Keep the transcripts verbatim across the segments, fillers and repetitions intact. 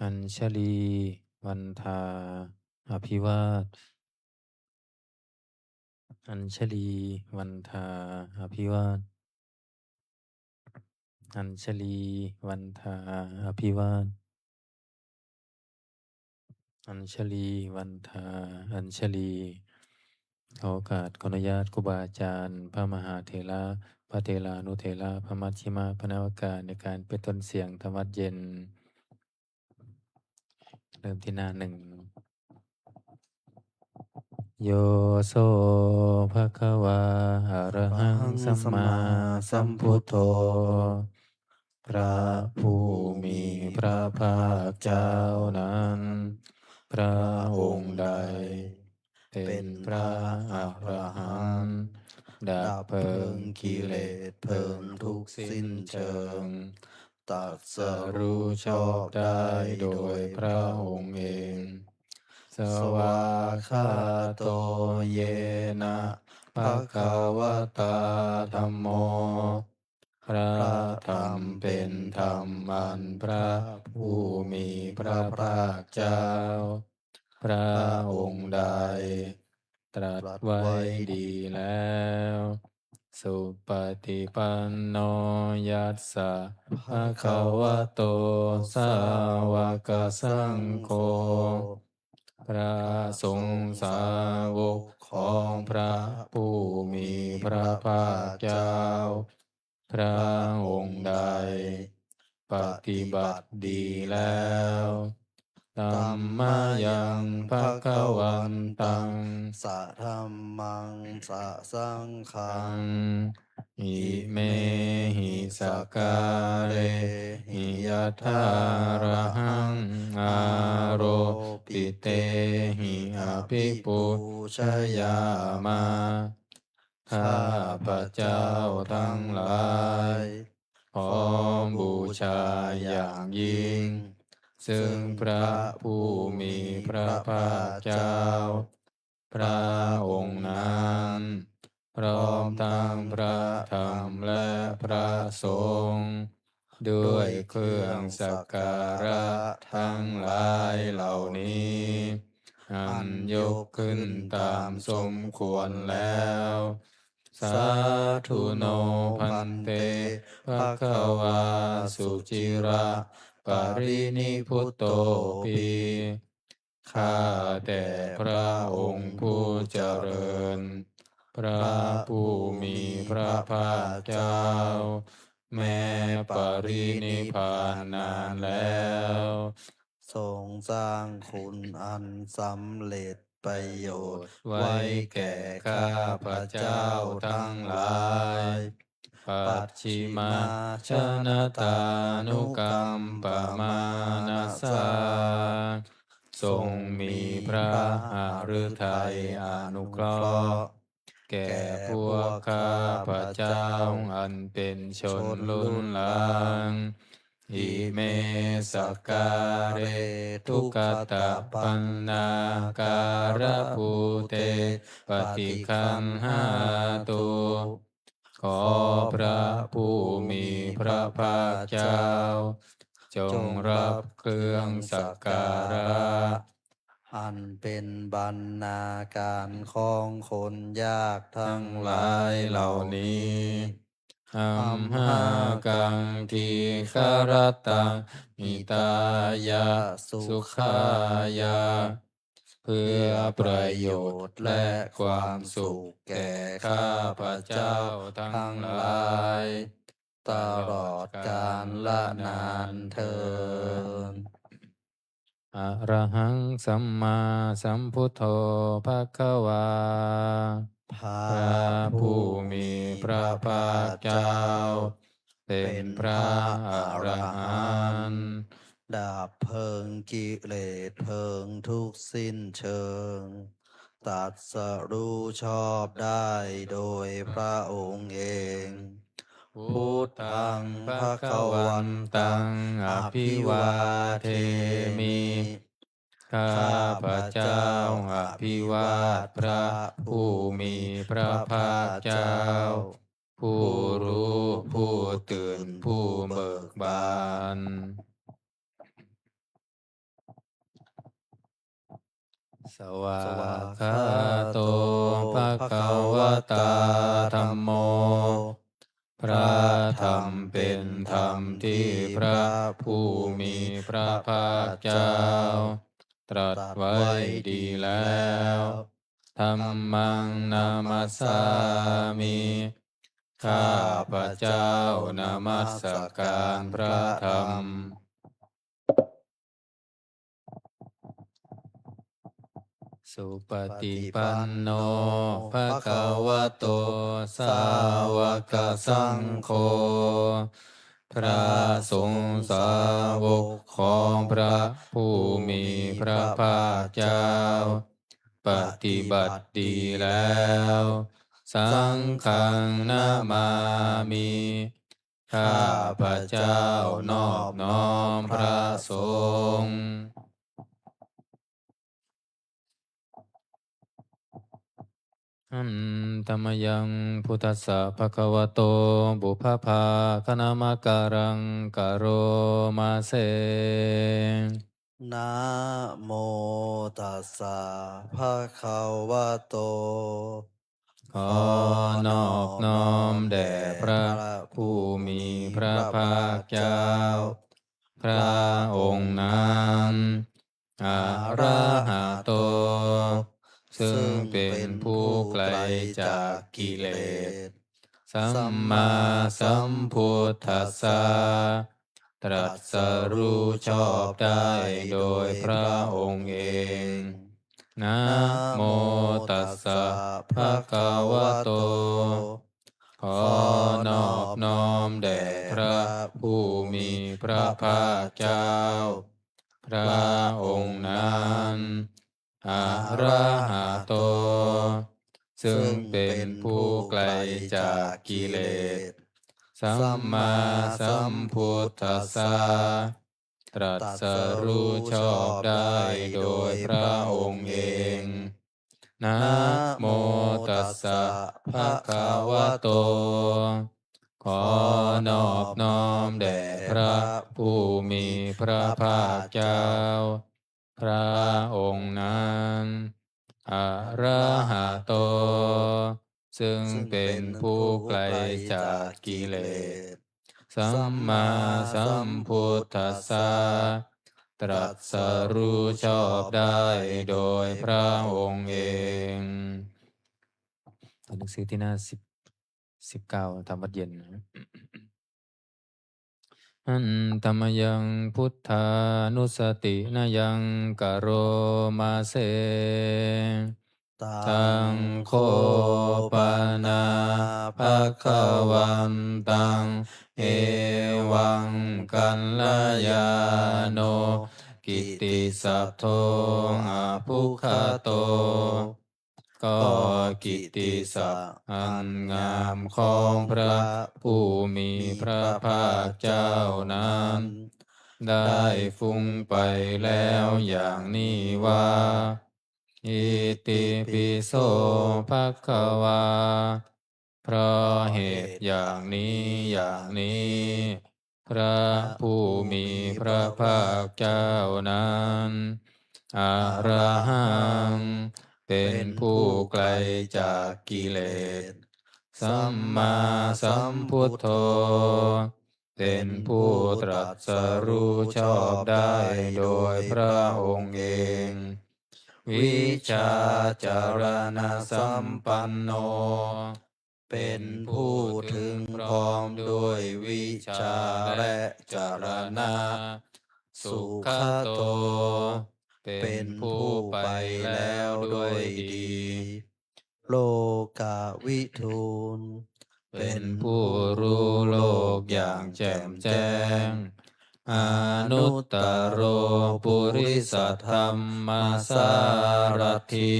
Añjalī vandā abhivād. Añjalī vandā abhivād. Añjalī vandā abhivād. Añjalī vandā añjalī. ขอโอกาสขออนุญาตครูบาอาจารย์ พระมหาเถระ พระเถรานุเถระ พระมัชฌิมะ พระนวกา ในการเป็นต้นเสียงธรรมวัตรเย็น เริ่มที่หน้าหนึ่ง Yo so bhagavā arahaṃ sammāsambuddho พระผู้มีพระภาคเจ้านั้น พระองค์ใด เป็นพระอรหันต์ ดับเพลิงกิเลสเพลิงทุกข์สิ้นเชิง ตรัสรู้ชอบได้โดยพระองค์เอง Svākkhāto yena bhagavatā dhammo พระธรรมเป็นธรรมอันพระผู้มีพระภาคเจ้า พระองค์ใด ตรัสไว้ดีแล้ว Supaṭipanno yassa bhagavato sāvakasaṅgho พระสงฆ์สาวกของพระผู้มีพระภาคเจ้า พระองค์ใด ปฏิบัติดีแล้ว Tammayaṃ bhagavantaṃ sadhammaṃ sasaṅghaṃ imehi sakkārehi yathārahaṃ āropitehi abhipūjayāma ข้าพเจ้าทั้งหลาย ขอบูชาอย่างยิ่ง ซึ่งพระผู้มีพระภาคเจ้า พระองค์นั้น พร้อมทั้งพระธรรมและพระสงฆ์ ด้วยเครื่องสักการะทั้งหลายเหล่านี้ อันยกขึ้นตามสมควรแล้ว Sādhu no bhante bhagavā suciraparinibbutopi ข้าแต่พระองค์ผู้เจริญ พระผู้มีพระภาคเจ้า แม้ปรินิพพานนานแล้ว ทรงสร้างคุณอันสำเร็จประโยชน์ไว้แก่ข้าพเจ้าทั้งหลาย Pacchimājanatānukampamānasā ทรงมีพระหฤทัยอนุเคราะห์ แก่พวกข้าพเจ้าอันเป็นชนรุ่นหลัง Ime sakkāre duggatapaṇṇākārabhūte paṭiggaṇhātu ขอพระผู้มีพระภาคเจ้า จงรับเครื่องสักการะ อันเป็นบรรณาการของคนยากทั้งหลายเหล่านี้ Amhākaṃ dīgharattaṃ hitāya sukhāya เพื่อประโยชน์และความสุขแก่ข้าพเจ้าทั้งหลาย ตลอดกาลนานเทอญ Arahaṃ sammāsambuddho bhagavā พระผู้มีพระภาคเจ้า เป็นพระอรหันต์ ดับเพลิงกิเลสเพลิงทุกข์สิ้นเชิง ตรัสรู้ชอบได้โดยพระองค์เอง Buddhaṃ bhagavantaṃ abhivādemi ข้าพเจ้าอภิวาทพระผู้มีพระภาคเจ้า ผู้รู้ผู้ตื่นผู้เบิกบาน Svākkhāto bhagavatā dhammo. พระธรรมเป็นธรรมที่พระผู้มีพระภาคเจ้าตรัสไว้ดีแล้ว Dhammaṃ namassāmi. ข้าพเจ้านมัสการพระธรรม Supaṭipanno bhagavato sāvakasaṅgho. พระสงฆ์สาวกของพระผู้มีพระภาคเจ้า ปฏิบัติดีแล้ว Saṅghaṃ namāmi. ข้าพเจ้านอบน้อมพระสงฆ์ Handa mayaṃ buddhassa bhagavato pubbabhāganamakāraṃ karoma se. Namo tassa bhagavato. ขอนอบน้อมแด่พระผู้มีพระภาคเจ้า พระองค์นั้น arahato ซึ่งเป็นผู้ไกลจากกิเลส sammāsambuddhassa ตรัสรู้ชอบได้โดยพระองค์เอง Namo tassa bhagavato. ขอนอบน้อมแด่พระผู้มีพระภาคเจ้า พระองค์นั้น arahato ซึ่งเป็นผู้ไกลจากกิเลส sammāsambuddhassa ตรัสรู้ชอบได้โดยพระองค์เอง Namo tassa bhagavato. ขอนอบน้อมแด่พระผู้มีพระภาคเจ้า พระองค์นั้น arahato ซึ่งเป็นผู้ไกลจากกิเลส sammāsambuddhassa ตรัสรู้ชอบได้โดยพระองค์เอง หนังสือที่หน้าสิบ สิบเก้า ธรรมวัตรเย็นนะ Handa mayaṃ buddhānussatinayaṃ karoma se. Taṃ kho pana bhagavantaṃ evaṃ kalyāṇo kittisaddo abbhuggato. ก็กิตติศัพท์อันงามของพระผู้มีพระภาคเจ้านั้น ได้ฟุ้งไปแล้วอย่างนี้ว่า Itipi so bhagavā. เพราะเหตุอย่างนี้อย่างนี้ พระผู้มีพระภาคเจ้านั้น arahaṃ เป็นผู้ไกลจากกิเลส sammāsambuddho เป็นผู้ตรัสรู้ชอบได้โดยพระองค์เอง vijjācaraṇasampanno เป็นผู้ถึงพร้อมด้วยวิชชาและจรณะ sugato เป็นผู้ไปแล้วด้วยดี lokavidū เป็นผู้รู้โลกอย่างแจ่มแจ้ง anuttaro purisadammasārathi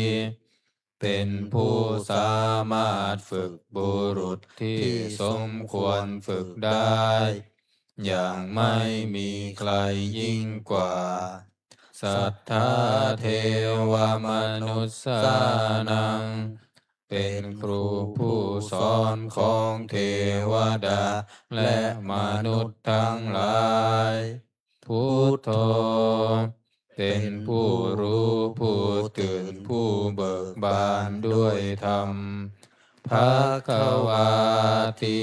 เป็นผู้สามารถฝึกบุรุษที่สมควรฝึกได้ อย่างไม่มีใครยิ่งกว่า satthā devamanussānaṃ เป็นครูผู้สอนของเทวดาและมนุษย์ทั้งหลาย buddho เป็นผู้รู้ผู้ตื่นผู้เบิกบานด้วยธรรม Bhagavāti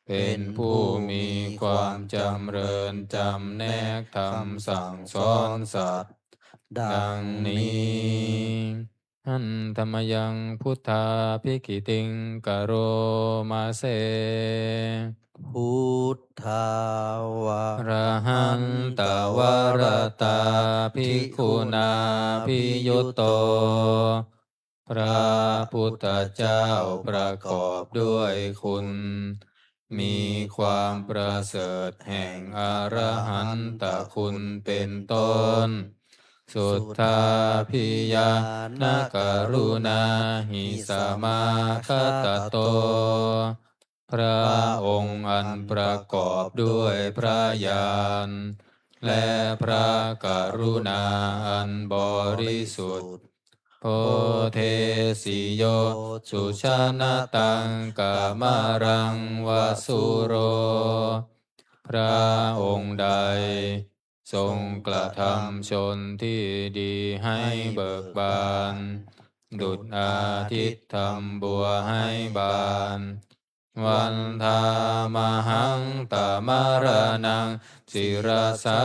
เป็นผู้มีความจำเริญจำแนกธรรมสั่งสอนสัตว์ ดังนี้ Handa mayaṃ buddhābhigītiṃ karoma se. Buddhā va rahantā varatā bhikkhunā abhiyutto. พระพุทธเจ้าประกอบด้วยคุณ มีความประเสริฐแห่งอรหันตคุณเป็นต้น Suddhābhiñāṇakaruṇā hi samāgatatto. พระองค์อันประกอบด้วยพระญาณ และพระกรุณาอันบริสุทธิ์ Bodhesi yo sujanataṃ kamalaṃ va sūro. พระองค์ใดทรงกระทำชนที่ดีให้เบิกบาน ดุจอาทิตย์ทำบัวให้บาน Vandāmahaṃ tamaraṇaṃ sirasā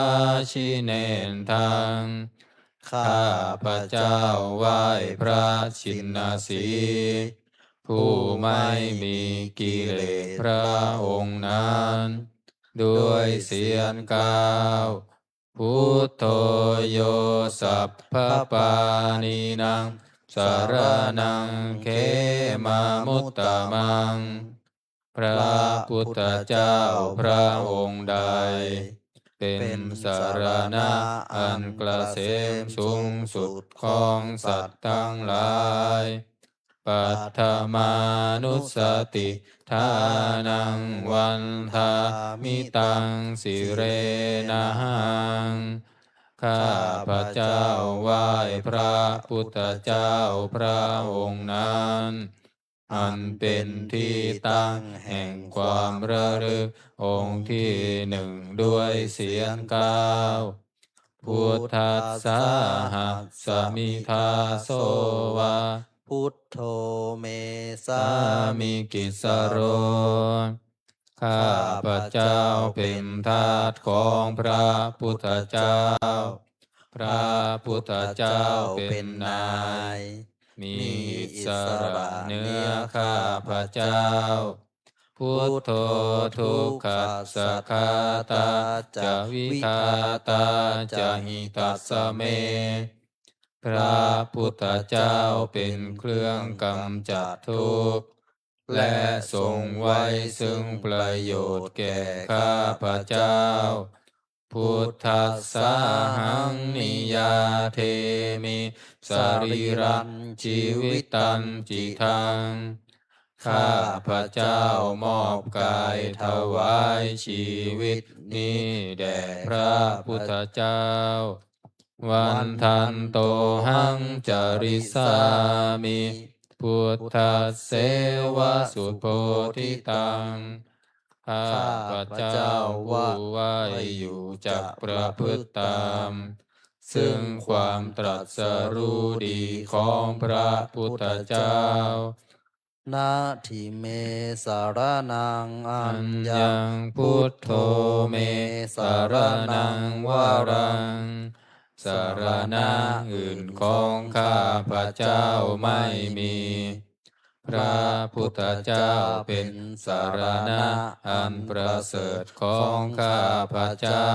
jinendaṃ. ข้าพเจ้าไหว้พระชินสีห์ ผู้ไม่มีกิเลสพระองค์นั้น ด้วยเสียงกล่าว Buddho yo sabbapāṇīnaṃ saraṇaṃ khemamuttamaṃ. พระพุทธเจ้าพระองค์ใด เป็นสรณะอันเกษมสูงสุดของสัตว์ทั้งหลาย Paṭhamānussatiṭṭhānaṃ vandāmi taṃ sirenahaṃ. ข้าพเจ้าไหว้พระพุทธเจ้าพระองค์นั้น อันเป็นที่ตั้งแห่งความระลึกองค์ที่หนึ่งด้วยเสียงกล่าว Buddhassāhasmi dāso va buddho me sāmikissaro. ข้าพเจ้าเป็นทาสของพระพุทธเจ้า พระพุทธเจ้าเป็นนาย มีอิสระเหนือข้าพเจ้า Buddho dukkhassa ghātā ca vidhātā ca hitassa me. พระพุทธเจ้าเป็นเครื่องกำจัดทุกข์ และทรงไว้ซึ่งประโยชน์แก่ข้าพเจ้า Buddhassāhaṃ niyyādemi sarīrañjīvitañcidaṃ. ข้าพเจ้ามอบกายถวายชีวิตนี้แด่พระพุทธเจ้า Vandantohaṃ carissāmi buddhasseva subodhitaṃ. ข้าพเจ้าผู้ไหว้อยู่จักประพฤติตาม ซึ่งความตรัสรู้ดีของพระพุทธเจ้า Natthi me saraṇaṃ aññaṃ buddho me saraṇaṃ varaṃ. สรณะอื่นของข้าพเจ้าไม่มี พระพุทธเจ้าเป็นสรณะอันประเสริฐของข้าพเจ้า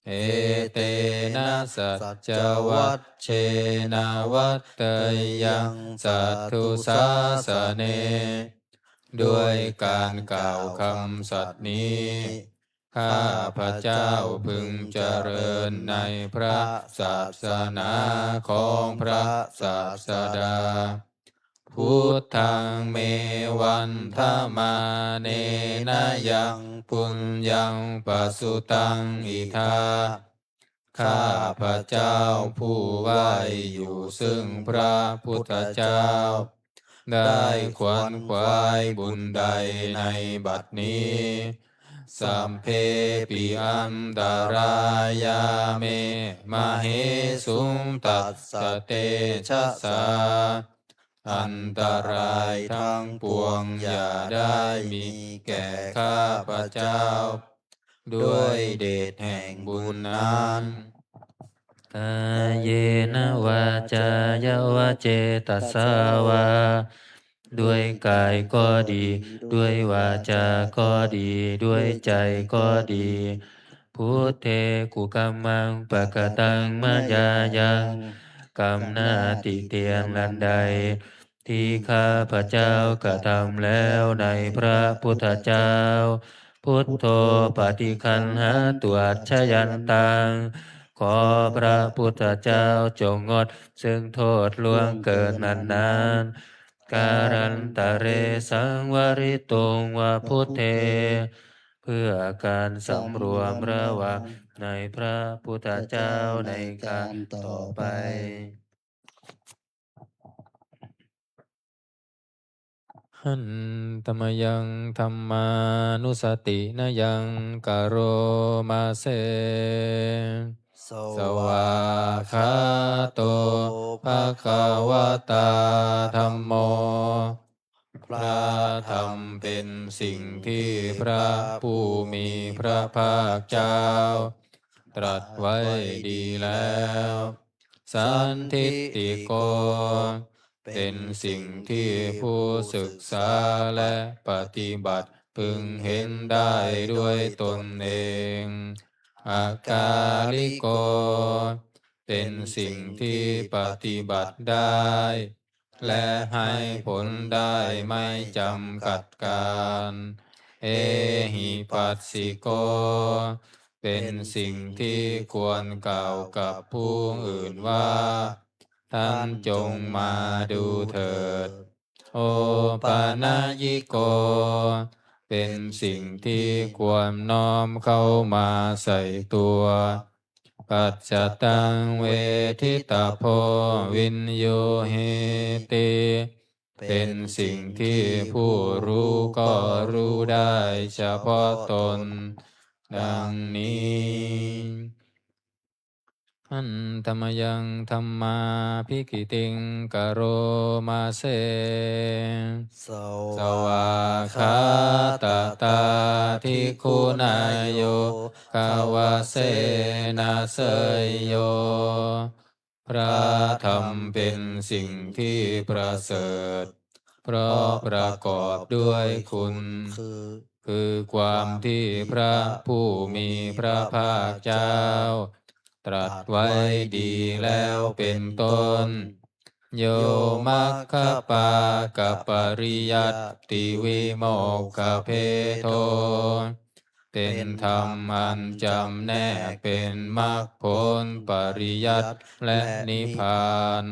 Etena saccavajjena vaḍḍheyyaṃ satthu sāsane. ด้วยการกล่าวคำสัตย์นี้ ข้าพเจ้าพึงเจริญในพระศาสนาของพระศาสดา Buddhaṃ me vandamānena yaṃ puññaṃ pasutaṃ idha. ข้าพเจ้าผู้ไหว้อยู่ซึ่งพระพุทธเจ้า ได้ขวนขวายบุญใดในบัดนี้ sabbepi antarāyā me māhesuṃ tassa tejasā. อันตรายทั้งปวงอย่าได้มีแก่ข้าพเจ้า ด้วยเดชแห่งบุญนั้น kāyena vācāya va cetasā vā ด้วยกายก็ดี ด้วยวาจาก็ดี ด้วยใจก็ดี buddhe kukammaṃ pakataṃ mayā yaṃ กรรมหน้าติเตียนอันใด ที่ข้าพเจ้ากระทำแล้วในพระพุทธเจ้า buddho paṭiggaṇhātu accayantaṃ ขอพระพุทธเจ้าจงงดซึ่งโทษล่วงเกินนั้นๆ kālantare saṃvarituṃ va buddhe เพื่อการสำรวมระวังในพระพุทธเจ้าในการต่อไป handa mayaṃ dhammānussatinayaṃ karoma se. Svākkhāto bhagavatā dhammo. พระธรรมเป็นสิ่งที่พระผู้มีพระภาคเจ้า ตรัสไว้ดีแล้ว sandiṭṭhiko เป็นสิ่งที่ผู้ศึกษาและปฏิบัติพึงเห็นได้ด้วยตนเอง akāliko เป็นสิ่งที่ปฏิบัติได้ และให้ผลได้ไม่จำกัดกาล ehipassiko เป็นสิ่งที่ควรกล่าวกับผู้อื่นว่า ท่านจงมาดูเถิด opanayiko เป็นสิ่งที่ควรน้อมเข้ามาใส่ตัว paccattaṃ veditabbo viññūhīti เป็นสิ่งที่ผู้รู้ก็รู้ได้เฉพาะตน ดังนี้ handa mayaṃ dhammābhigītiṃ karoma se. Svākkhātatādiguṇayogavasena seyyo. พระธรรมเป็นสิ่งที่ประเสริฐ เพราะประกอบด้วยคุณ คือ คือความที่พระผู้มีพระภาคเจ้า ตรัสไว้ดีแล้วเป็นต้น yo maggapākapariyattivimokkhabhedo เป็นธรรมอันจำแนกเป็นมรรคผลปริยัติและนิพพาน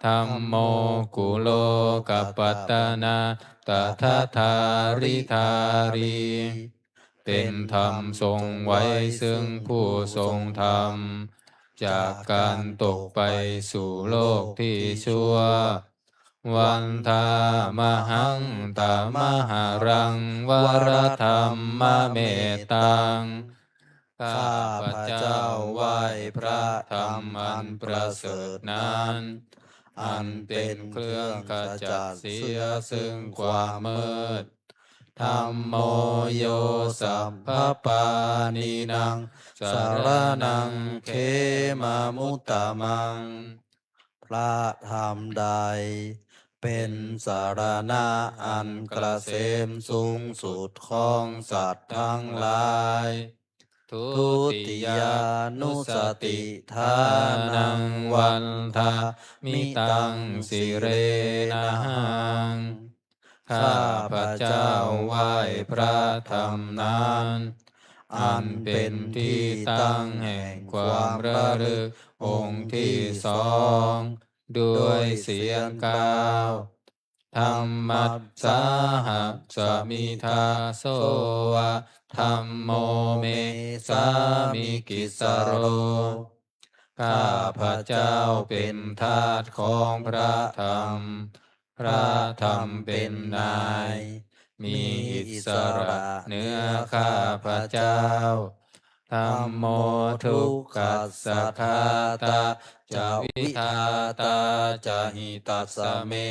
dhammo kulokapatanā tadadhāridhārī เป็นธรรมทรงไว้ซึ่งผู้ทรงธรรม จากการตกไปสู่โลกที่ชั่ว vandāmahaṃ tamaharaṃ varamettaṃ ข้าพเจ้าไหว้พระธรรมอันประเสริฐนั้น อันเป็นเครื่องขจัดเสียซึ่งความมืด dhammo yo sabbapāṇīnaṃ saraṇaṃ khemamuttamaṃ พระธรรมใดเป็นสรณะอันเกษมสูงสุดของสัตว์ทั้งหลาย dutiyānussatiṭṭhānaṃ vandāmi taṃ sirenahaṃ ข้าพเจ้าไหว้พระธรรมนั้น อันเป็นที่ตั้งแห่งความระลึกองค์ที่สอง ด้วยเสียงกล่าว dhammassāhasmi dāso va dhammo me sāmikissaro ข้าพเจ้าเป็นทาสของพระธรรม พระธรรมเป็นนาย มีอิสระเหนือข้าพเจ้า Dhammo dukkhassa ghātā ca vidhātā ca hitassa me.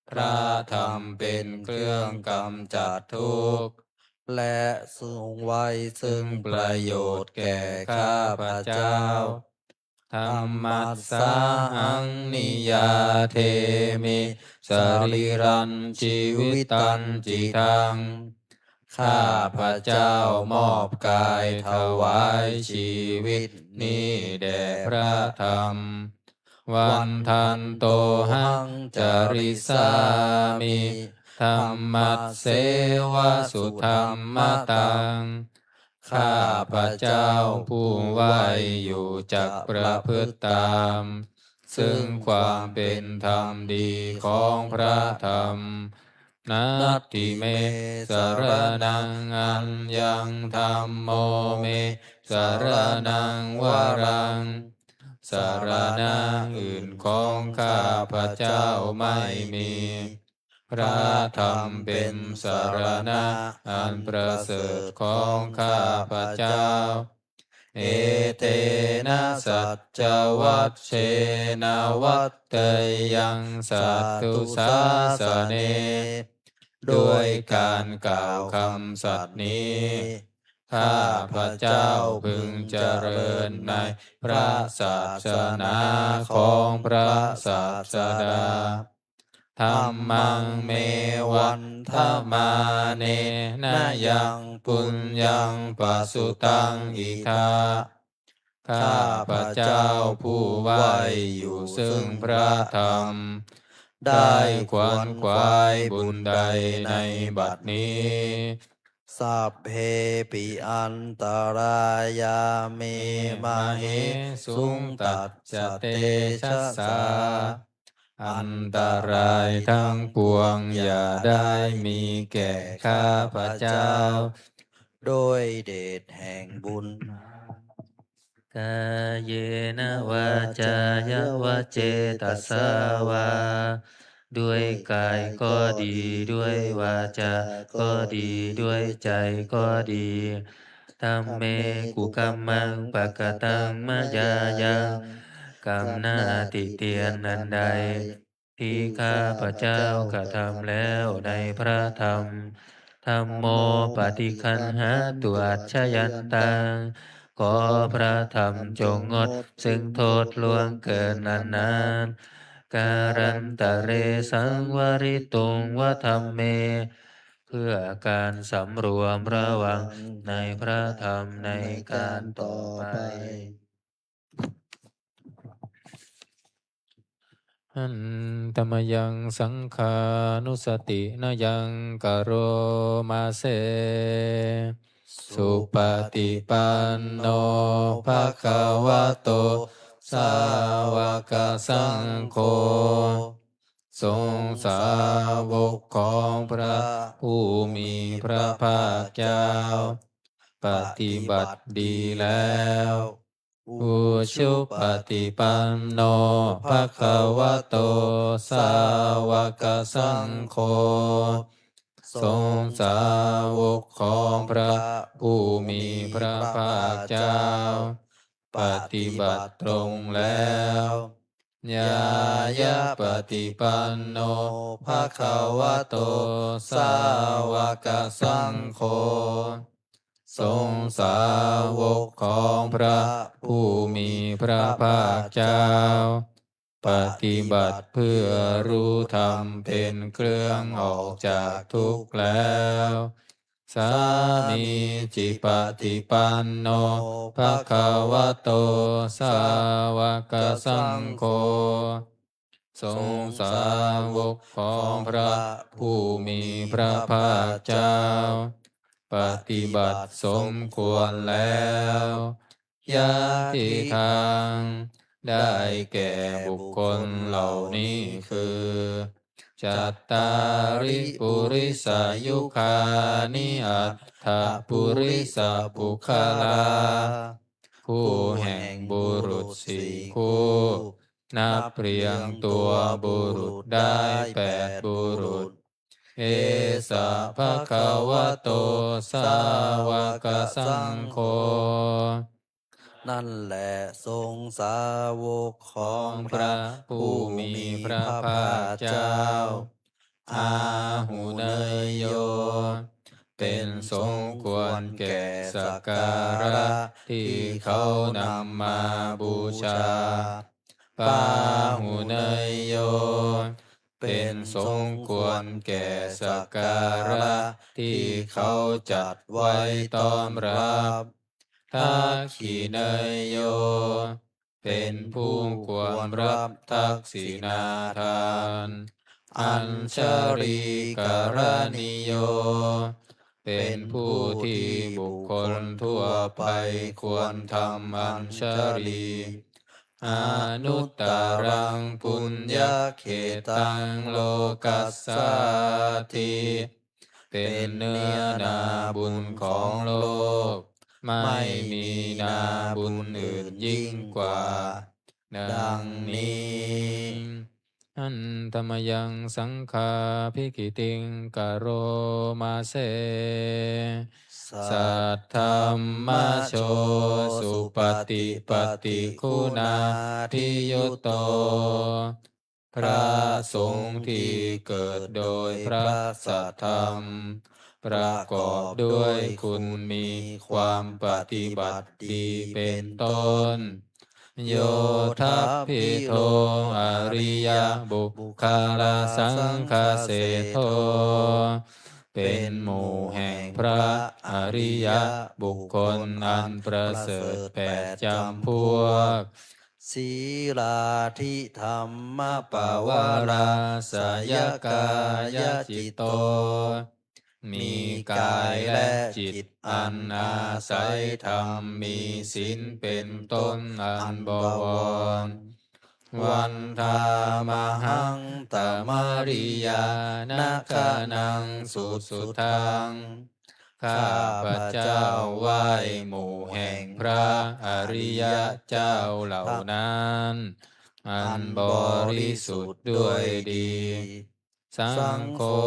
พระธรรมเป็นเครื่องกำจัดทุกข์ และทรงไว้ซึ่งประโยชน์แก่ข้าพเจ้า Dhammassāhaṃ niyyādemi sarīrañjīvitañcidaṃ. ข้าพเจ้ามอบกายถวายชีวิตนี้แด่พระธรรม Vandantohaṃ carissāmi dhammasseva sudhammataṃ. ข้าพเจ้าผู้ไหวอยู่จักประพฤติตาม ซึ่งความเป็นธรรมดีของพระธรรม Natthi me saraṇaṃ aññaṃ dhammo me saraṇaṃ varaṃ. สรณะอื่นของข้าพเจ้าไม่มี พระธรรมเป็นสรณะอันประเสริฐของข้าพเจ้า Etena saccavajjena vaḍḍheyyaṃ satthu sāsane. ด้วยการกล่าวคำสัตย์นี้ ข้าพเจ้าพึงเจริญในพระศาสนาของพระศาสดา Dhammaṃ me vandamānena yaṃ puññaṃ pasutaṃ idha. ข้าพเจ้าผู้ไหวอยู่ซึ่งพระธรรม ได้ขวนขวายบุญใดในบัดนี้ Sabbepi antarāyā me māhesuṃ tassa tejasā. อันตรายทั้งปวงอย่าได้มีแก่ข้าพเจ้า ด้วยเดชแห่งบุญ Kāyena vācāya va cetasā vā. ด้วยกายก็ดี ด้วยวาจาก็ดี ด้วยใจก็ดี Dhamme kukammaṃ pakataṃ mayā yaṃ. กรรมหน้าติเตียนอันใด ที่ข้าพเจ้ากระทำแล้วในพระธรรม Dhammo paṭiggaṇhatu accayantaṃ. ขอพระธรรมจงงดซึ่งโทษล่วงเกินอันนั้น Kālantare saṃvarituṃ va dhamme. เพื่อการสำรวมระวังในพระธรรมในการต่อไป Handa mayaṃ saṅghānussatinayaṃ karoma se. Supaṭipanno bhagavato sāvakasaṅgho. สงฆ์สาวกของพระผู้มีพระภาคเจ้า ปฏิบัติดีแล้ว Ujupaṭipanno bhagavato sāvakasaṅgho. สงฆ์สาวกของพระผู้มีพระภาคเจ้า ปฏิบัติตรงแล้ว Ñāyapaṭipanno bhagavato sāvakasaṅgho. สงฆ์สาวกของพระผู้มีพระภาคเจ้า ปฏิบัติเพื่อรู้ธรรมเป็นเครื่องออกจากทุกข์แล้ว Sāmīcipaṭipanno bhagavato sāvakasaṅgho. สงฆ์สาวกของพระผู้มีพระภาคเจ้า ปฏิบัติสมควรแล้ว Yadidaṃ ได้แก่บุคคลเหล่านี้คือ Cattāri purisayugāni aṭṭha purisapuggalā. คู่แห่งบุรุษสี่คู่ นับเรียงตัวบุรุษได้แปดบุรุษ Esa bhagavato sāvakasaṅgho. นั่นแหละทรงสาวกของพระผู้มีพระภาคเจ้า Āhuneyyo เป็นสมควรแก่สักการะที่เขานำมาบูชา Pāhuneyyo เป็นสมควรแก่สักการะที่เขาจัดไว้ต้อนรับ Dakkhiṇeyyo เป็นผู้ควรรับทักษิณาทาน Añjalikaraṇīyo เป็นผู้ที่บุคคลทั่วไปควรทำอัญชลี Anuttaraṃ puññakkhettaṃ lokassāti เป็นเนื้อนาบุญของโลก ไม่มีนาบุญอื่นยิ่งกว่า ดังนี้ Handa mayaṃ saṅghābhigītiṃ karoma se. Saddhammajo supaṭipattiguṇādiyutto พระสงฆ์ที่เกิดโดยพระสัทธรรม ประกอบด้วยคุณมีความปฏิบัติดีเป็นต้น Yo dabbidho ariyapuggalasaṅghaseṭṭho เป็นหมู่แห่งพระอริยบุคคลอันประเสริฐแปดจำพวก Sīlādidhammapavarāsayakāyacitto มีกายและจิตอันอาศัยธรรม มีศีลเป็นต้นอันบวร Vandāmahaṃ tamariyanagaṇaṃ susuddhaṃ ข้าพเจ้าไหว้หมู่แห่งพระอริยเจ้าเหล่านั้น อันบริสุทธิ์ด้วยดี Saṅgho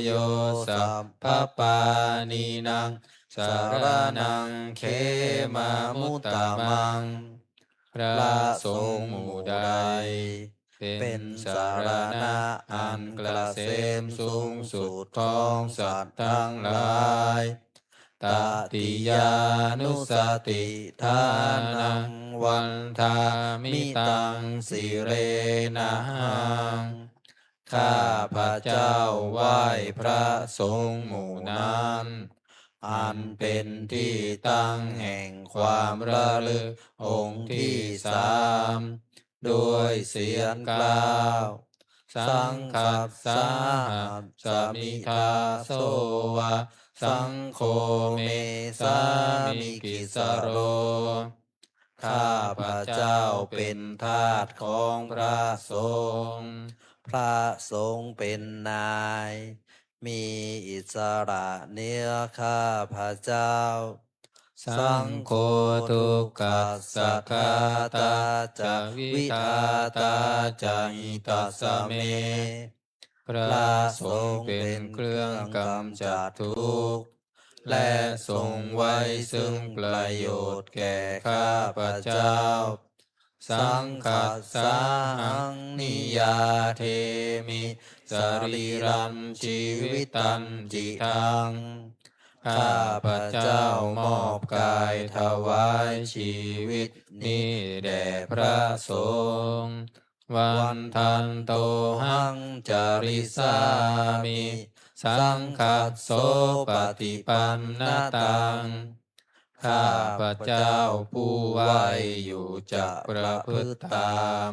yo sabbapāṇīnaṃ saraṇaṃ khemamuttamaṃ พระสงฆ์หมู่ใด เป็นสรณะอันเกษมสูงสุดของสัตว์ทั้งหลาย Tatiyānussatiṭṭhānaṃ vandāmi taṃ sirenahaṃ ข้าพเจ้าไหว้พระสงฆ์หมู่นั้น อันเป็นที่ตั้งแห่งความระลึกองค์ที่สาม ด้วยเสียงกล่าว Saṅghassāhasmi dāso va, saṅgho me sāmikissaro ข้าพเจ้าเป็นทาสของพระสงฆ์ พระสงฆ์เป็นนาย มีอิสระเหนือข้าพเจ้า Saṅgho dukkhassa ghātā ca vidhātā ca hitassa me พระสงฆ์เป็นเครื่องกำจัดทุกข์ และทรงไว้ซึ่งประโยชน์แก่ข้าพเจ้า Saṅghassāhaṃ niyyādemi sarīraṃ jīvitañcidaṃ ข้าพเจ้ามอบกายถวายชีวิตนี้แด่พระสงฆ์ Vandantohaṃ carissāmi saṅghassopaṭipannataṃ ข้าพเจ้าผู้ไหว้อยู่จะประพฤติตาม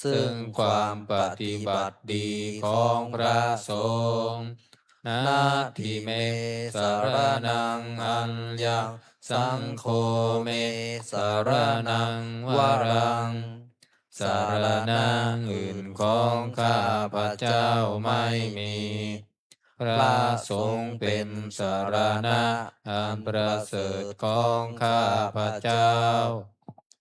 ซึ่งความปฏิบัติดีของพระสงฆ์ Natthi me saraṇaṃ aññaṃ saṅgho me saraṇaṃ varaṃ สรณะอื่นของข้าพเจ้าไม่มี พระสงฆ์เป็นสรณะอันประเสริฐของข้าพเจ้า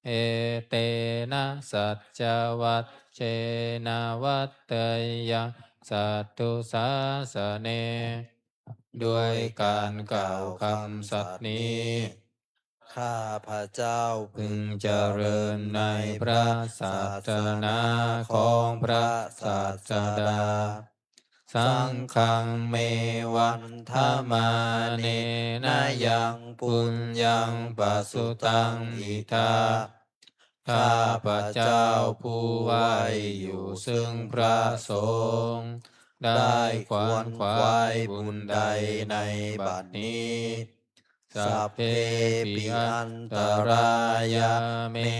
Etena saccavajjena vaḍḍheyyaṃ satthu sāsane ด้วยการกล่าวคำสัตย์นี้ ข้าพเจ้าพึงเจริญในพระศาสนาของพระศาสดา saṅghaṃ me vandamānena yaṃ puññaṃ pasutaṃ idha ข้าพเจ้าผู้ไหว้อยู่ซึ่งพระสงฆ์ ได้ขวนขวายบุญใดในบัดนี้ sabbepi antarāyā me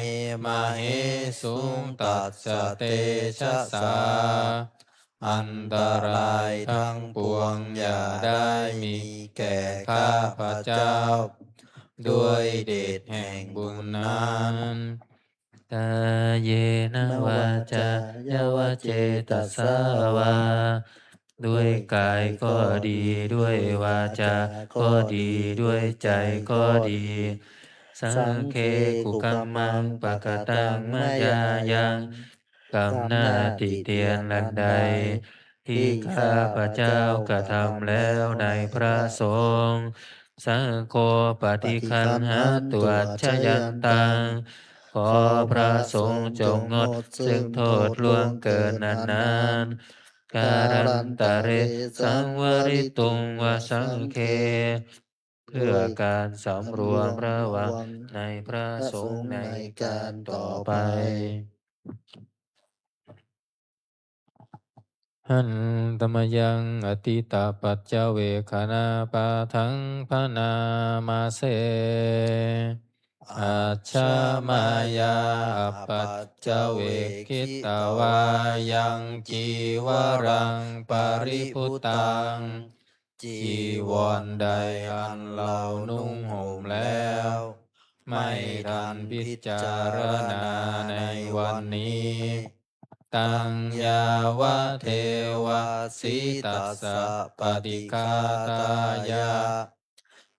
māhesuṃ tassa tejasā อันตรายทั้งปวงอย่าได้มีแก่ข้าพเจ้า ด้วยเดชแห่งบุญนั้น kāyena vācāya va cetasā vā ด้วยกายก็ดี ด้วยวาจาก็ดี ด้วยใจก็ดี saṅghe kukammaṃ pakataṃ mayā yaṃ กรรมหน้าติเตียนอันใด ที่ข้าพเจ้ากระทำแล้วในพระสงฆ์ saṅgho paṭiggaṇhatu accayantaṃ ขอพระสงฆ์จงงดซึ่งโทษล่วงเกินอันนั้น kālantare saṃvarituṃ va saṅghe เพื่อการสำรวมระวังในพระสงฆ์ในการต่อไป Handa mayaṃ atītapaccavekkhaṇapāṭhaṃ bhaṇāma se. Ajja mayā apaccavekkhitvā yaṃ cīvaraṃ paribhuttaṃ จีวรใดอันเรานุ่งห่มแล้ว ไม่ทันพิจารณาในวันนี้ taṃ yāvadeva sītassa paṭighātāya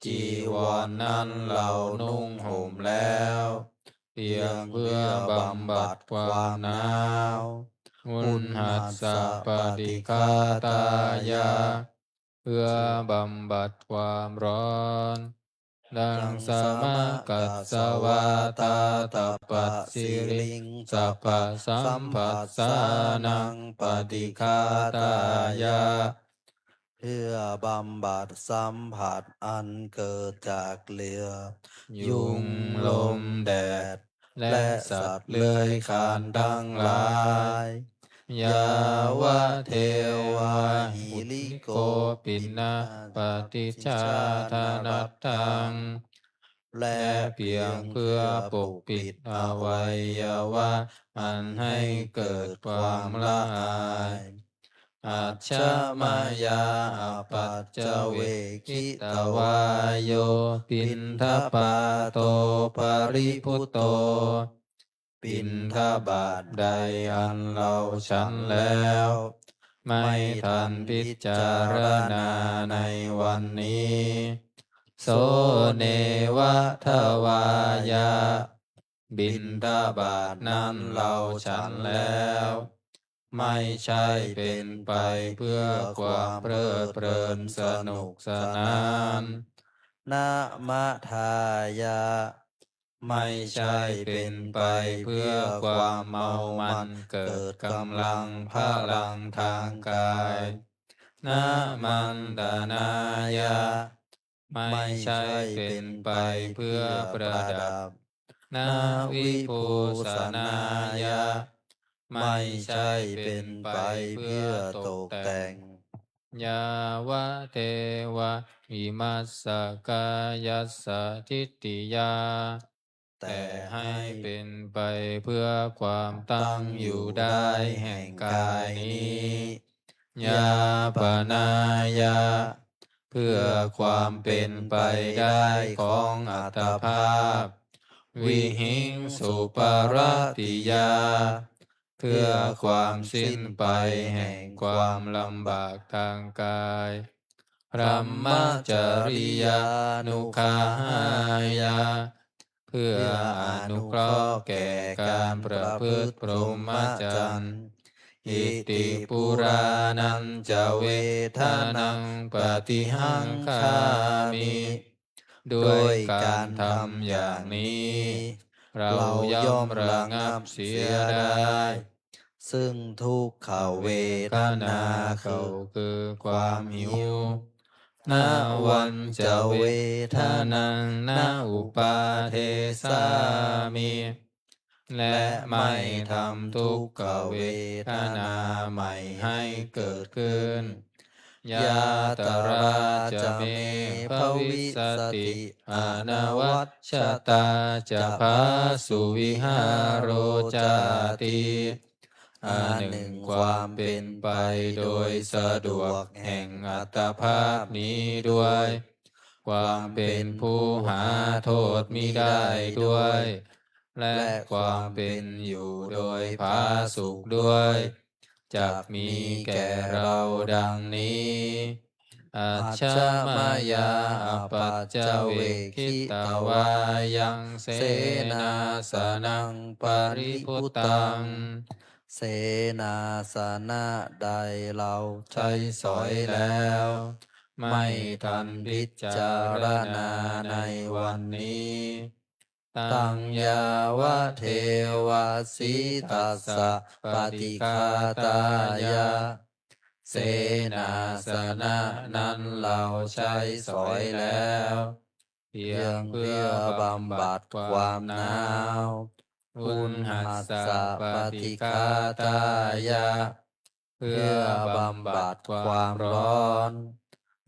จีวรนั้นเรานุ่งห่มแล้ว เพียงเพื่อบำบัดความหนาว uṇhassa paṭighātāya เพื่อบำบัดความร้อน daṃsamakasavātātapasiriṃsapasamphassānaṃ paṭighātāya เพื่อบำบัดสัมผัสอันเกิดจากเหลือบยุง ลม แดด และสัตว์เลื้อยคลานทั้งหลาย yāvadeva hirikopinapaṭicchādanatthaṃ และเพียงเพื่อปกปิดอวัยวะอันให้เกิดความละอาย ajja mayā apaccavekkhitvā yo piṇḍapāto paribhutto บิณฑบาตใดอันเราฉันแล้ว ไม่ทันพิจารณาในวันนี้ so neva davāya บิณฑบาตนั้นเราฉันแล้ว ไม่ใช่เป็นไปเพื่อความเพลิดเพลินสนุกสนาน namadāya ไม่ใช่เป็นไปเพื่อความเมามันเกิดกำลังพลังทางกาย namantanāya ไม่ใช่เป็นไปเพื่อประดับ navibhūsanāya ไม่ใช่เป็นไปเพื่อตกแต่ง yāvadeva imassa kāyassa ṭhitiyā แต่ให้เป็นไปเพื่อความตั้งอยู่ได้แห่งกายนี้ yāpanāya เพื่อความเป็นไปได้ของอัตภาพ vihiṃsuparatiyā เพื่อความสิ้นไปแห่งความลำบากทางกาย brahmacariyānuggahāya เพื่ออนุเคราะห์แก่การประพฤติพรหมจรรย์ Iti purāṇañca vedanaṃ paṭihaṅkhāmi. ด้วยการทำอย่างนี้ เราย่อมระงับเสียได้ ซึ่งทุกขเวทนา ก็คือความหิว Navañca vedanaṃ na uppādessāmi. และไม่ทำทุกขเวทนาใหม่ให้เกิดขึ้น Yātrā ca me bhavissati anavajjatā ca phāsuvihāro cāti. อันหนึ่งความเป็นไปโดยสะดวกแห่งอัตภาพนี้ด้วย ความเป็นผู้หาโทษมิได้ด้วย และความเป็นอยู่โดยผาสุกด้วย จักมีแก่เราดังนี้ Ajja mayā apaccavekkhitvā yaṃ senāsanaṃ paribhuttaṃ. เสนาสนะใดเราใช้สอยแล้ว ไม่ทันพิจารณาในวันนี้ Taṃ yāvadeva sītassa paṭighātāya. เสนาสนะนั้นเราใช้สอยแล้ว เพียงเพื่อบำบัดความหนาว Uṇhassa paṭighātāya. เพื่อบำบัดความร้อน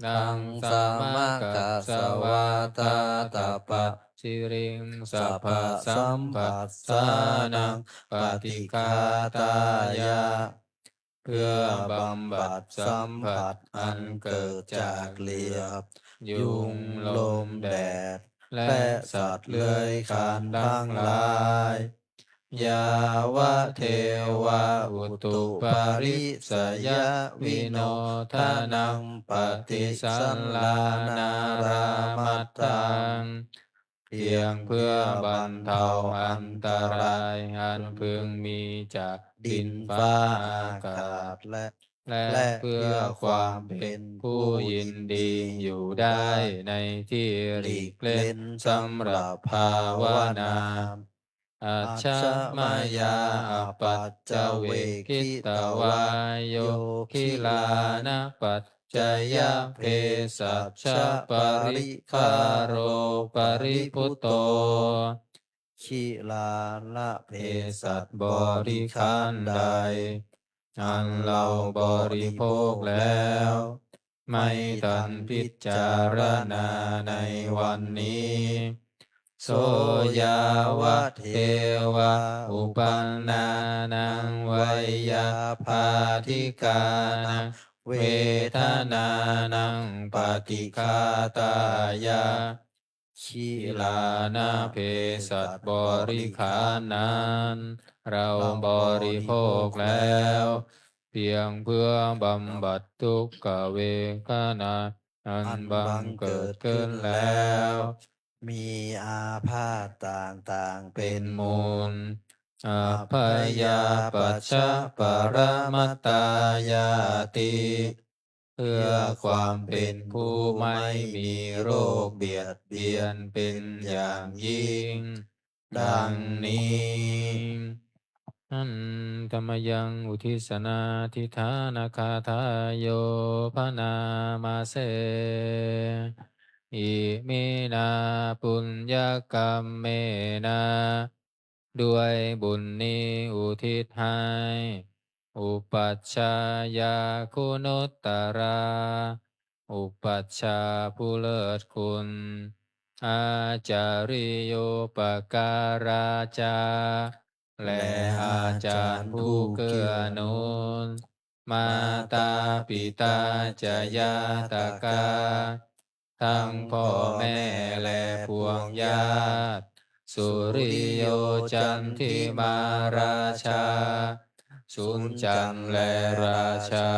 Taṃ samaggassa vātātapasiriṃsappasamphassānaṃ paṭighātāya. เพื่อบำบัดสัมผัสอันเกิดจากเหลือบ ยุง ลม แดด และสัตว์เลื้อยคลานทั้งหลาย Yāvadeva utuparissayavinodanaṃ paṭisallānārāmatthaṃ. เพียงเพื่อบรรเทาอันตรายอันพึงมีจากดินฟ้าอากาศ และ และเพื่อความเป็นผู้ยินดีอยู่ได้ในที่หลีกเล่นสำหรับภาวนา Ajja mayā apaccavekkhitvā yo gilānapaccayabhesajjaparikkhāro paribhutto. กิลานะเภสัชบริขารใด อันเราบริโภคแล้ว ไม่ทันพิจารณาในวันนี้ So yāvadeva uppannānaṃ veyyābādhikānaṃ vedanānaṃ paṭighātāya. กิลานะเภสัชบริขารนั้น เราบริโภคแล้ว เพียงเพื่อบำบัดทุกขเวทนาอันบังเกิดขึ้นแล้ว มีอาพาธต่างๆเป็นมูล Abyāpajjhaparamatāyāti. เพื่อความเป็นผู้ไม่มีโรคเบียดเบียนเป็นอย่างยิ่ง ดังนี้ Handa mayaṃ uddissanādhiṭṭhānagāthāyo bhaṇāma se. Iminā puññakammena ด้วยบุญนี้อุทิศให้ Upajjhāyā guṇuttarā อุปัชฌาย์ผู้เลิศคุณ Ācariyūpakārā ca และอาจารย์ผู้เกื้อหนุน Mātā pitā ca ñātakā ทั้งพ่อแม่และพวกญาติ Suriyo candimā rājā สุญจันทร์และราชา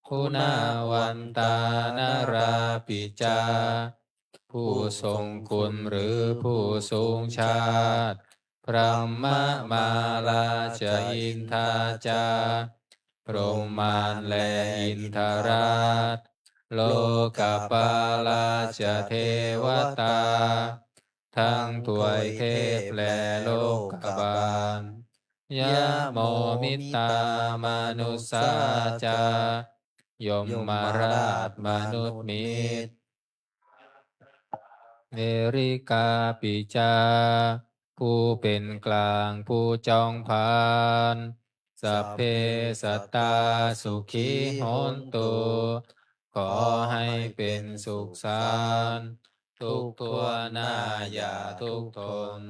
Guṇavantā narāpi ca ผู้ทรงคุณหรือผู้สูงชาติ Brahmamārā ca indā ca พรหมมารและอินทราช Lokapālā ca devatā ทั้งทวยเทพและโลกบาล Yamo mittā manussā ca ยมราชมนุษย์มิตร Verikāpi ca ผู้เป็นกลางผู้จองผลาญ Sabbe sattā sukhī hontu ขอให้เป็นสุขสันต์ ทุกทั่วหน้าอย่าทุกข์ทน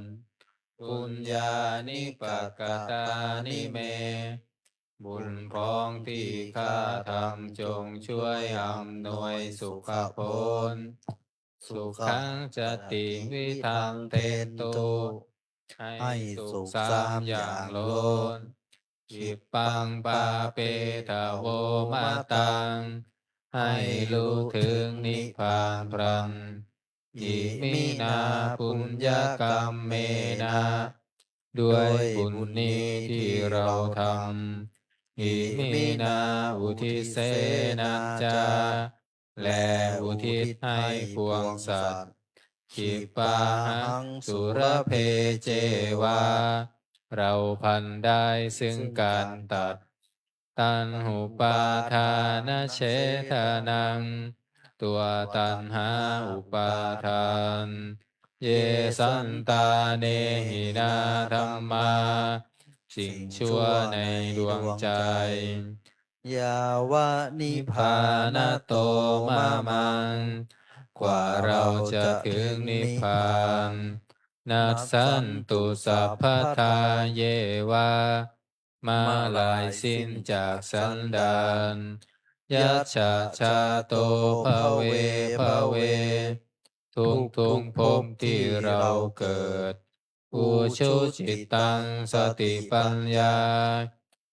Puññāni pakatāni me บุญพร้อมที่ข้าทำจงช่วยอำนวยสุขผล Sukhañca tividhaṃ dentu ให้สุขสามอย่างล้น Khippaṃ pāpetha vo mataṃ ให้รู้ถึงนิพพานพลัน Iminā puññakammena ด้วยบุญนี้ที่เราทำ Iminā uddisena ca และอุทิศให้ปวงสัตว์ Khippāhaṃ sulabhe ceva เราพลันได้ซึ่งการตัด Taṇhupādānachedanaṃ ตัวตัณหาอุปาทาน Ye santāne hinā dhammā สิ่งชั่วในดวงใจ Yāva nibbānato mamaṃ กว่าเราจะถึงนิพพาน Nassantu sabbadā yeva เมื่อลายสิ้นจากสันดาน Yajjhajjhāto bhave bhave ทุกๆภพที่เราเกิด Ujucittaṃ satipaññā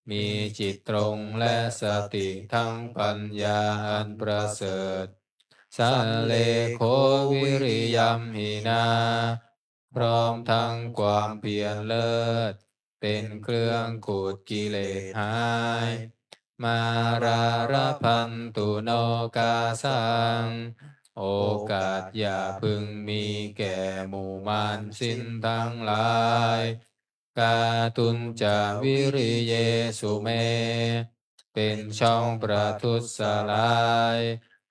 มีจิตตรงและสติทั้งปัญญาอันประเสริฐ Sallekho viriyamhinā พร้อมทั้งความเพียรเลิศ เป็นเครื่องขูดกิเลสหาย Mārā labhantu nokāsaṃ โอกาสอย่าพึงมีแก่หมู่มารสิ้นทั้งหลาย Kātuñca viriyesu me เป็นช่องประทุษร้าย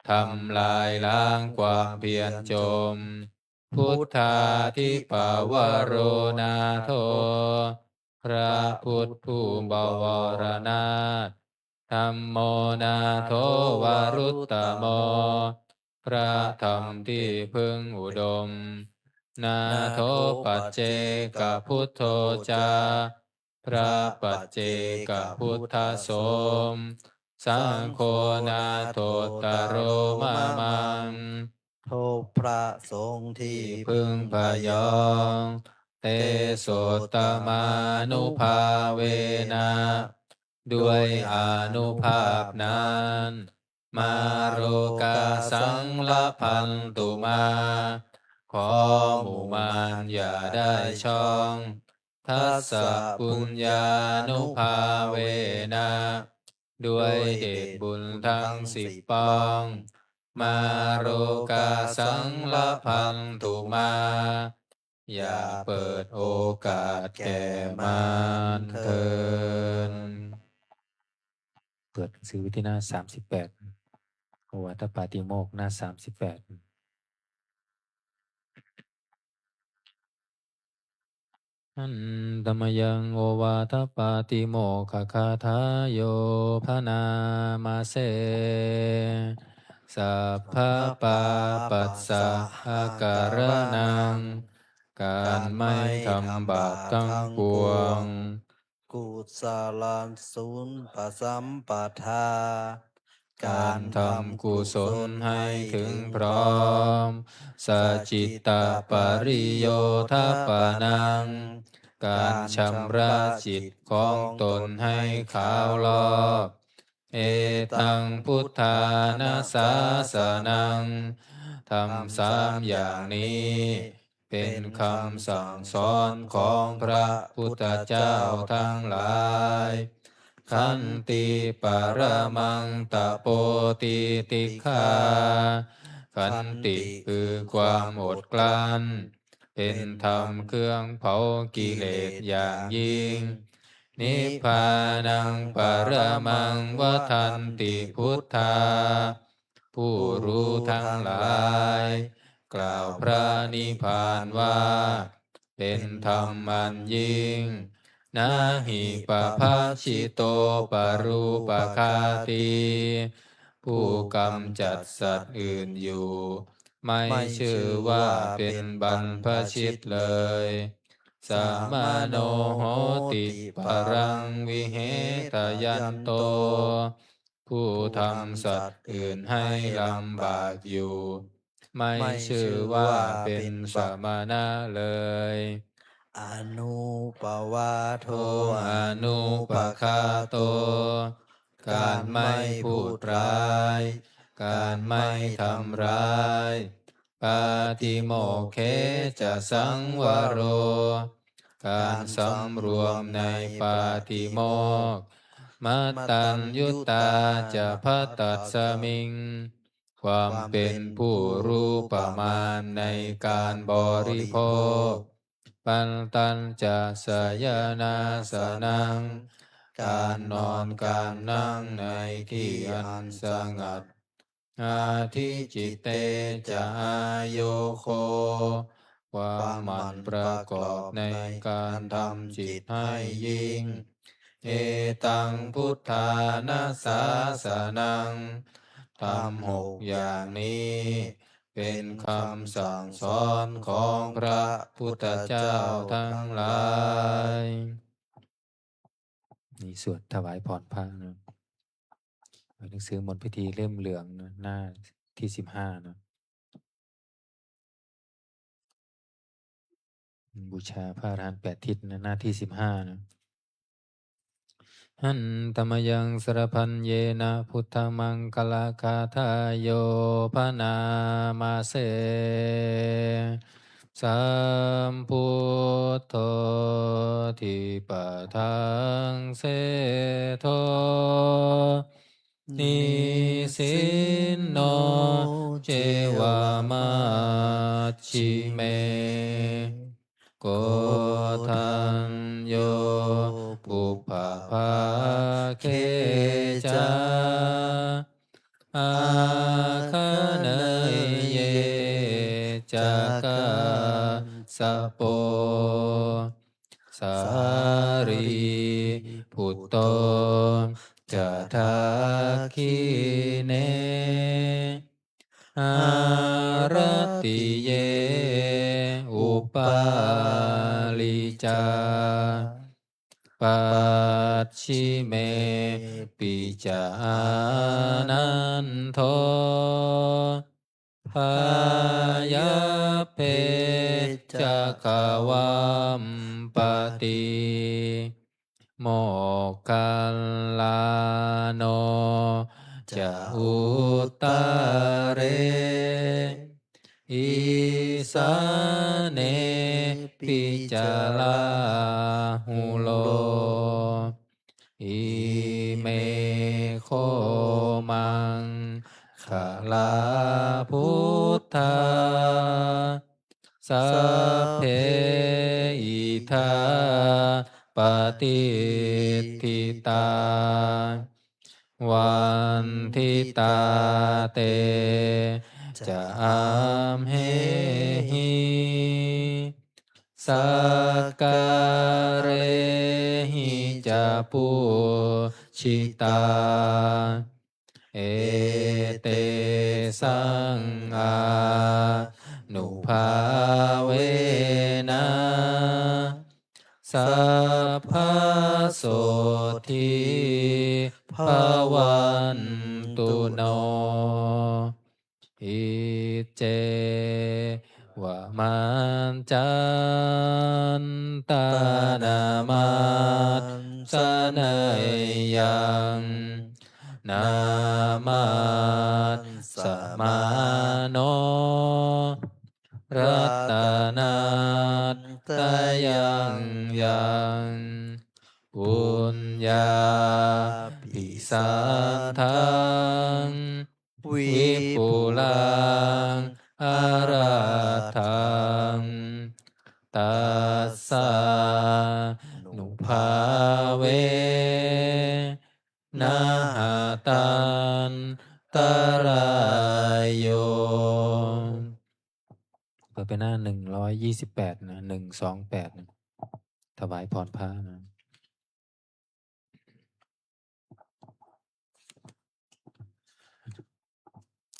ทำลายล้างความเพียรจม Buddhādhipavaro nātho พระพุทธผู้บวรนาถ Dhammo nātho varuttamo พระธรรมที่พึ่งอุดม Nātho paccekabuddho ca พระปัจเจกพุทธสม Saṅgho nāthottaro mamaṃ พระสงฆ์ที่พึ่งพยอง Tesottamānubhāvena ด้วยอานุภาพนั้น Mārokāsaṃ labhantu mā ขอหมู่มารอย่าได้ช่อง Dasapuññānubhāvena ด้วยเดชบุญทั้งสิบปอง Mārokāsaṃ labhantu mā อย่าเปิดโอกาสแก่มารเถิด เปิดหนังสือที่หน้าสามสิบแปด โอวาทปาติโมกข์หน้าสามสิบแปด Handa mayaṃ ovātapātimokkhagathayo bhaṇāma se. Sabbapāpassa akaraṇaṃ การไม่ทำบาปทั้งปวง Kusalaṃ supasampadā การทำกุศลให้ถึงพร้อม Sacittapariyothapanaṃ การชำระจิตของตนให้ขาวลอก Etaṃ buddhāna sāsanaṃ ธรรมสามอย่างนี้ เป็นคำสั่งสอนของพระพุทธเจ้าทั้งหลาย Khanti paramaṃ tapo titikkhā ขันติคือความอดกลั้น เป็นธรรมเครื่องเผากิเลสอย่างยิ่ง Nibbānaṃ paramaṃ vadanti buddhā ผู้รู้ทั้งหลาย กล่าวพระนิพพานว่า เป็นธรรมอันยิ่ง Na hi pabajjito parūpaghātī ผู้กำจัดสัตว์อื่นอยู่ ไม่ชื่อว่าเป็นบรรพชิตเลย Samaṇo hoti paraṃ vihetayanto ผู้ทำสัตว์อื่นให้ลำบากอยู่ ไม่ชื่อว่าเป็นสมณะเลย Anupavādo anupaghāto การไม่พูดร้าย การไม่ทำร้าย Pātimokkhe ca saṃvaro การสำรวมในปาติโมกข์ Mattaññutā ca bhaddasmiṃ ความเป็นผู้รู้ประมาณในการบริโภค Pantañca sayanāsanaṃ การนอนการนั่งในที่อันสงัด Adhicitte ca āyogo ความหมั่นประกอบในการทำจิตให้ยิ่ง Etaṃ buddhāna sāsanaṃ ธรรมหกอย่างนี้ เป็นคำสั่งสอนของพระพุทธเจ้าทั้งหลาย นี่สวดถวายพรพระนะ หนังสือมนต์พิธีเล่มเหลืองนะ หน้าที่สิบห้านะ บูชาพระอรหันต์แปดทิศนะ หน้าที่สิบห้านะ Handa mayaṃ sarabhaññena buddhamaṅgalagāthāyo bhaṇāma se. Sambuddho dipadaṃ seṭṭho nisinno ceva majjhime. Koṇḍañño pubbabhāge ca āgaṇeyye ca kassapo sārīputto ca dakkhiṇe. Haratiye upāli ca pacchime pi ca ānando pāyabbe ca gavampati. Moggallāno ca uttare isāne pi ca rāhulo ime kho maṅgalā buddhā sabbe idha patiṭṭhitā vanditā te ca amhehi sakkārehi ca pūjitā. Etesaṃ ānubhāvena sabbasotthī bhavantu no. Iccevamantaṃ taṇhamassaneyyaṃ namassamāno ratanattayaṃ yaṃ puññābhisandaṃ vipulaṃ arahaṃ tassānubhāvena hatantarāyo. เปิดไปหน้าหนึ่งร้อยยี่สิบแปดนะ หนึ่งสองแปดนะ ถวายพรพระนะ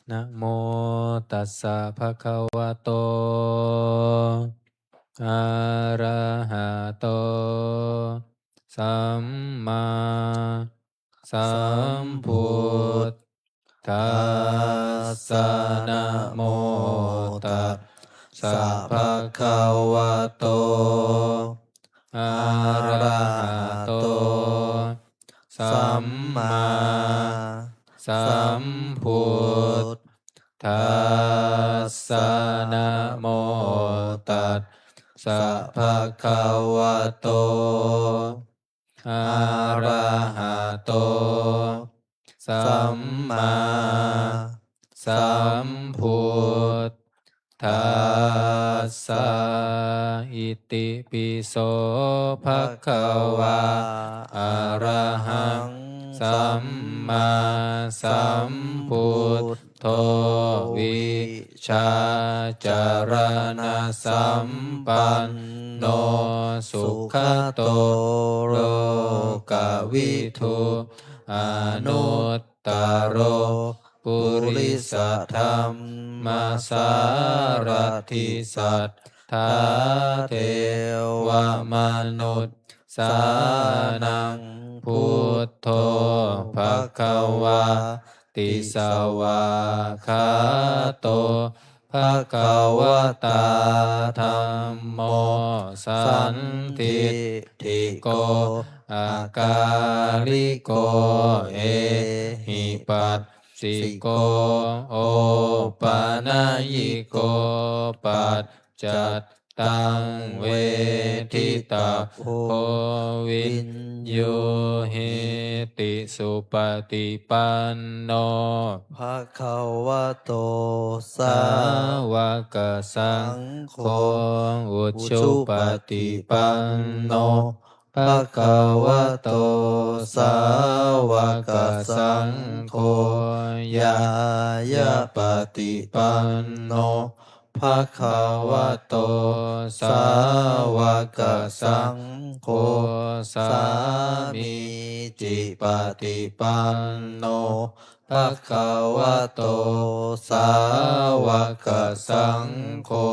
Namo tassa bhagavato arahato sammāsambuddhassa. Namo tassa bhagavato arahato sammāsambuddhassa. Namo tassa bhagavato arahato sammāsambuddhassa. Itipi so bhagavā arahaṃ sammāsambuddho vijjācaraṇasampanno sugato lokavidū anuttaro purisadammasārathi satthā devamanussānaṃ buddho bhagavāti. Svākkhāto bhagavatā dhammo sandiṭṭhiko akāliko ehipassiko opanayiko paccattaṃ veditabbo viññūhīti. Supaṭipanno bhagavato sāvakasaṅgho, ujupaṭipanno bhagavato sāvakasaṅgho, ñāyapaṭipanno bhagavato sāvakasaṅgho, sāmīcipaṭipanno bhagavato sāvakasaṅgho,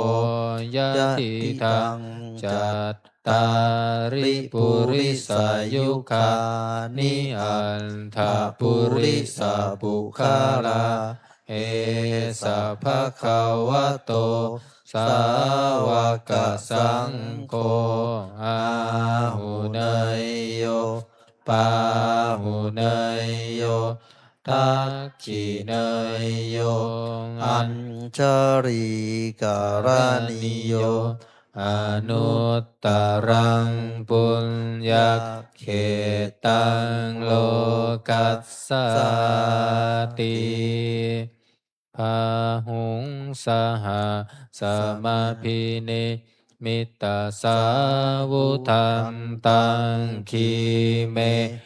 yadidaṃ cattāri purisayugāni aṭṭha purisapuggalā, esa bhagavato sāvakasaṅgho, āhuneyyo pāhuneyyo dakkhiṇeyyo añjalikaraṇīyo, anuttaraṃ puññakkhettaṃ lokassāti. Bāhuṃ sahassamabhinimmitasāvudhantaṃ, girimekhalaṃ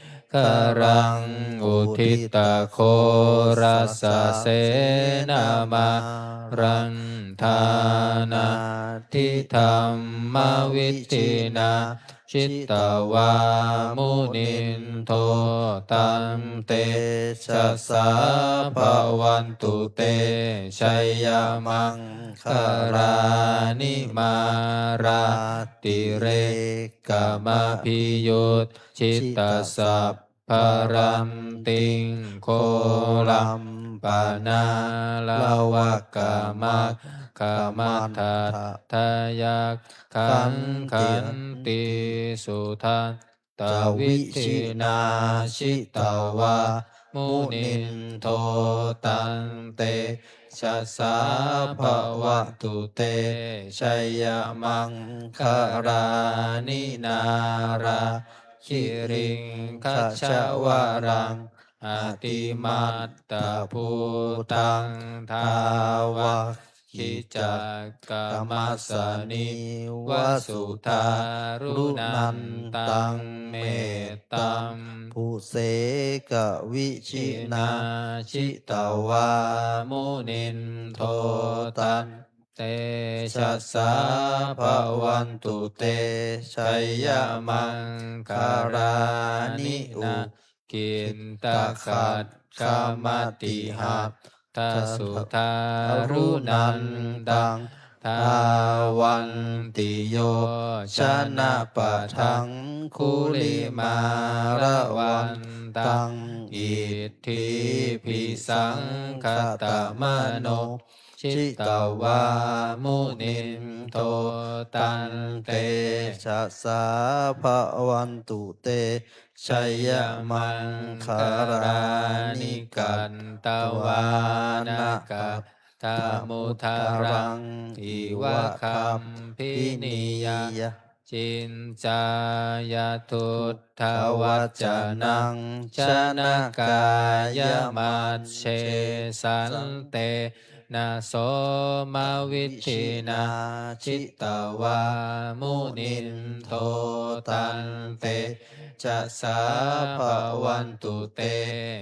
uditaghorasasenamāraṃ, dānādidhammavidhinā jitavā munindo, taṃ tejasā bhavatu te jayamaṅgalāni. Mārātirekamabhiyujjhitasabbarattiṃ, ghorampanāḷavakamakkhamathaddhayak khaṃ, khantīsudantavidhinā jitavā munindo taṃ tejasā bhavatu te jayamaṅgalāni. Nāḷāgiriṃ gajavaraṃ atimattabhūtaṃ dāvaggicakkamasanīva sudāruṇantaṃ mettambusekavidhinā jitavā munindo taṃ tejasā bhavatu te jayamaṅgalāni. Ukkhittakhaggamatihatthasudāruṇantaṃ dhāvantiyojanapathaṅgulimālavantaṃ iddhībhisaṅkhatamano jitavā munindo taṃ tejasā bhavatu te jayamaṅgalāni. Katvāna kaṭṭhamudaraṃ iva gabbhinīyā ciñcāya duṭṭhavacanaṃ janakāyamajjhe santena somavidhinā jitavā munindo taṃ tejasā bhavatu te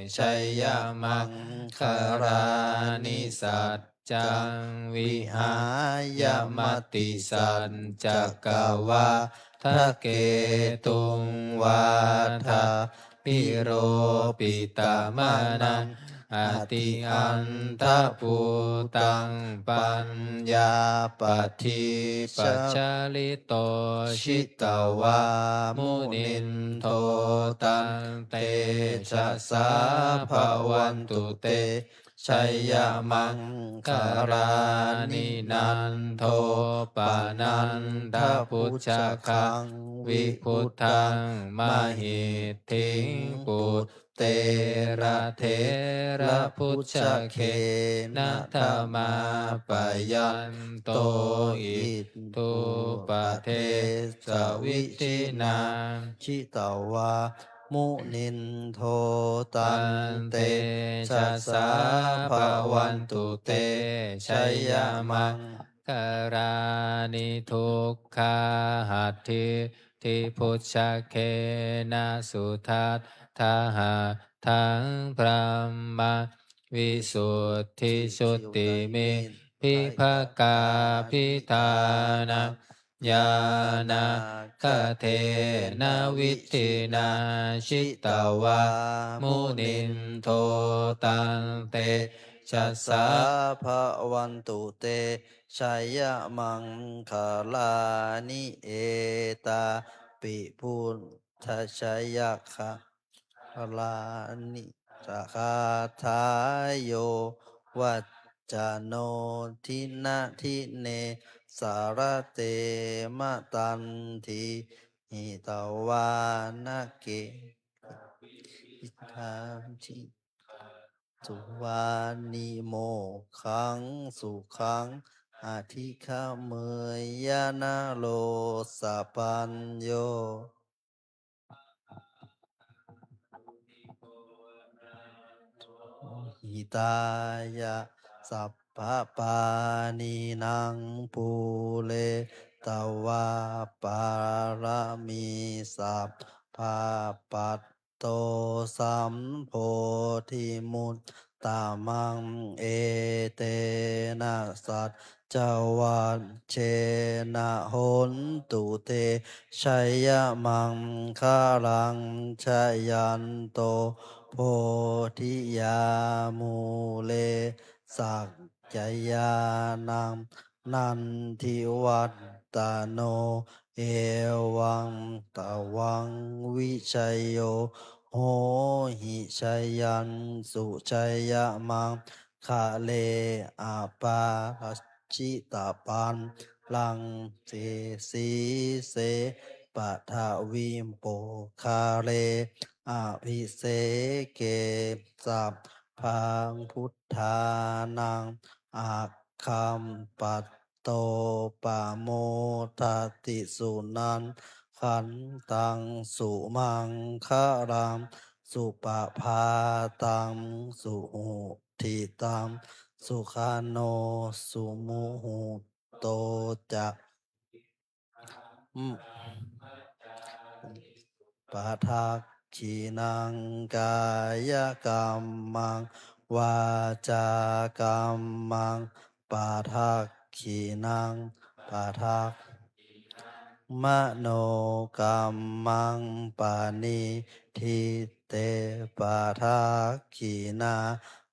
jayamaṅgalāni. Sac caṃ vihāya matisaccakavādaketuṃ vādābhiropitamanaṃ atiandhabhūtaṃ paññāpadīpajalito jitavā munindo taṃ tejasā bhavatu te jayamaṅgalāni. Nandopanandabhujagaṃ vibudhaṃ mahiddhiṃ puttena therabhujagena damāpayanto iddhūpadesavidhinā jitavā munindo taṃ tejasā bhavatu te jayamaṅgalāni. Duggāhadiṭṭhibhujagena sudaṭṭhahatthaṃ brahmaṃ visuddhijutimiddhibakābhidhānaṃ ñāṇāgadena vidhinā jitavā munindo taṃ tejasā bhavatu te jayamaṅgalāni. Etāpi buddhajayaka lāni sagāthā yo vācano dinadine sarate matandī hitvāna ke suvaṇimokkhaṃ sukhaṃ adhigameyya naro sapañño. Hitāya sabbapāṇinaṃ pūretvā pāramī sabbā patto sambodhimuttamaṃ. Etena sac cavajjena hotu te jayamaṅgalaṃ. Jayanto bodhiyā mūle sakyānaṃ nandivaḍḍhano. Evaṃ tvaṃ vijayo hohi jayassu jayamaṅ gale. Aparājitapallaṅke sīse paṭhavipokkhare abhiseke sabbabuddhānaṃ aggappatto pamodati. Sunakkhattaṃ sumaṅgalaṃ supabhātaṃ suhuṭṭhitaṃ sukhaṇo sumuhutto ca padakkhiṇaṃ kāyakammaṃ vācākammaṃ padakkhiṇaṃ padakkhiṇaṃ manokammaṃ paṇidhī te padakkhiṇā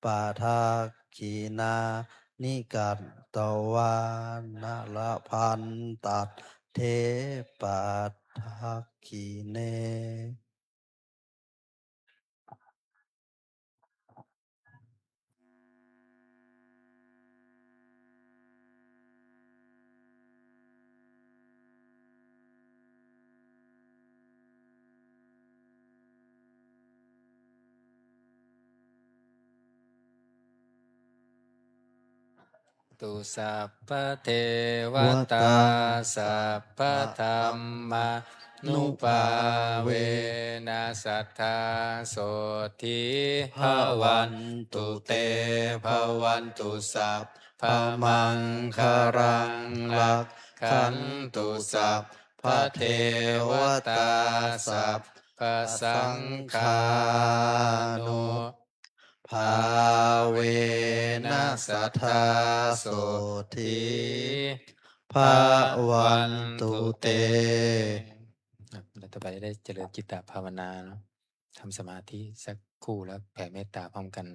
padakkhiṇāni katvāna labhantatthe padakkhiṇe. Tu sabbadevatā sabbadhammānubhāvena sadā sotthī bhavantu te. Bhavatu sabbamaṅgalaṃ rakkhantu sabbadevatā sabbasaṅghānu bhāvena sadā sotthī bhavantu te. ครับ แล้วต่อไปได้เจริญจิตตภาวนาเนาะ ทำสมาธิสักครู่แล้วแผ่เมตตาพร้อมกัน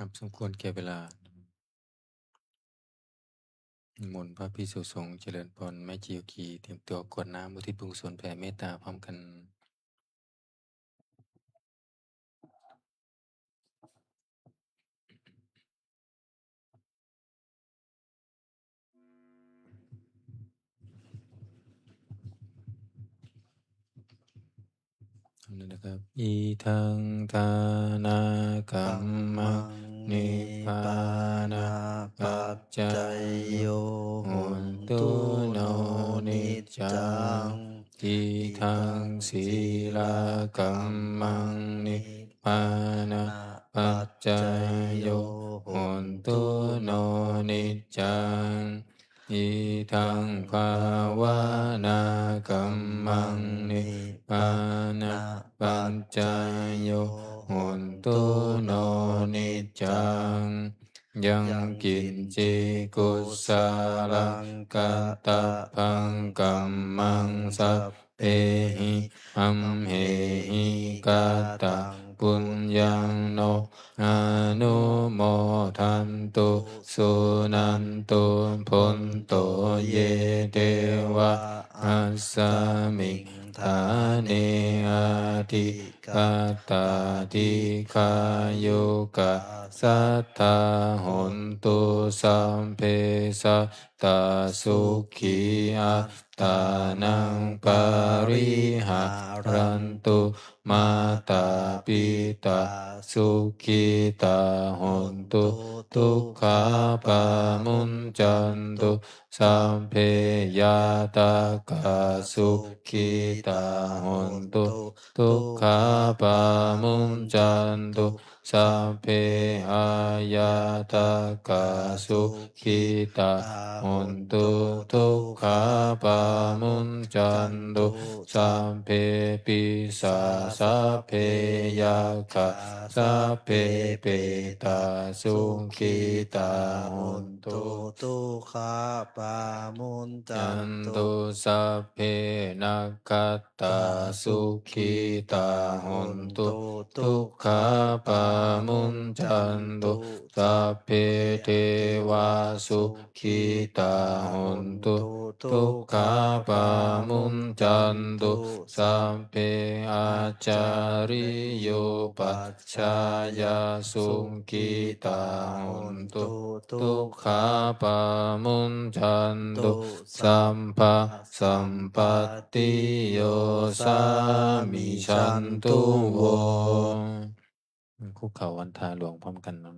นับสมควรแก่เวลา นิมนต์พระภิกษุสงฆ์เจริญพร แม่ชีโยคีเตรียมตัวกรวดน้ำอุทิศบุญกุศลแผ่เมตตาพร้อมกัน อันนี้นะครับ Idaṃ dānakammaṃ nibbānapaccayo hotu no niccaṃ. Idaṃ sīlakammaṃ nibbānapaccayo hotu no niccaṃ. Idaṃ bhāvanākammaṃ nibbānapaccayo hotu no niccaṃ. Yaṃ kiñci kusalaṃ katabbaṃ kammaṃ sabbehi amhehi kataṃ puññaṃ no anumodantu suṇantu bhonto ye devā asmiṃ ṭhāne adhigatā dīghāyukā sadā hontu sabbe sattā sukhī attānaṃ pariharantu. Mātā pitā sukhitā hontu dukkhā pamuñcantu. Sabbe ñātakā sukhitā hontu dukkhā pamuñcantu. Sabbe aññātakā sukhitā hontu dukkhā pamuñcantu. Sabbe pisā sabbe yakkhā sabbe petā sukhitā hontu dukkhā pamuñcantu. Sabbe nakkhat tā sukhitā hontu dukkhā pamuñcantu. Sabbe devā sukhitā hontu dukkhā pamuñcantu. Sabbe ācariyupajjhāyā sukhitā hontu dukkhā pamuñcantu. Sabba sampattiyo samijjhantu vo. คุกเข่าวันทาหลวงพร้อมกันนะ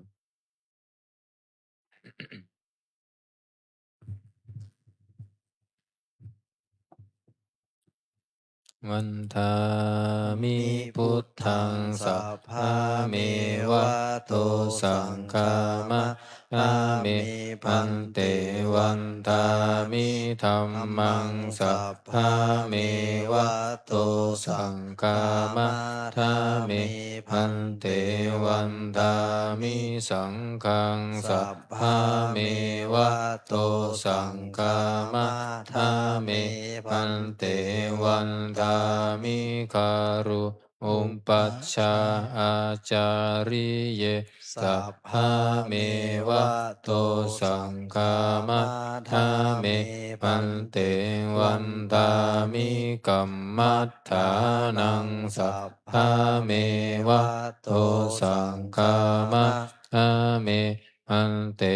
Vandāmi buddhaṃ sabbameva dosaṃ khamatha me bhante. Vandāmi dhammaṃ sabbameva dosaṃ khamatha me bhante. Vandāmi saṅghaṃ sabbameva dosaṃ khamatha me bhante. Vandāmi guru upajjhāyācariye sabbameva dosaṃ khamatha me bhante. Vandāmi kammaṭṭhānaṃ sabbameva dosaṃ khamatha me bhante.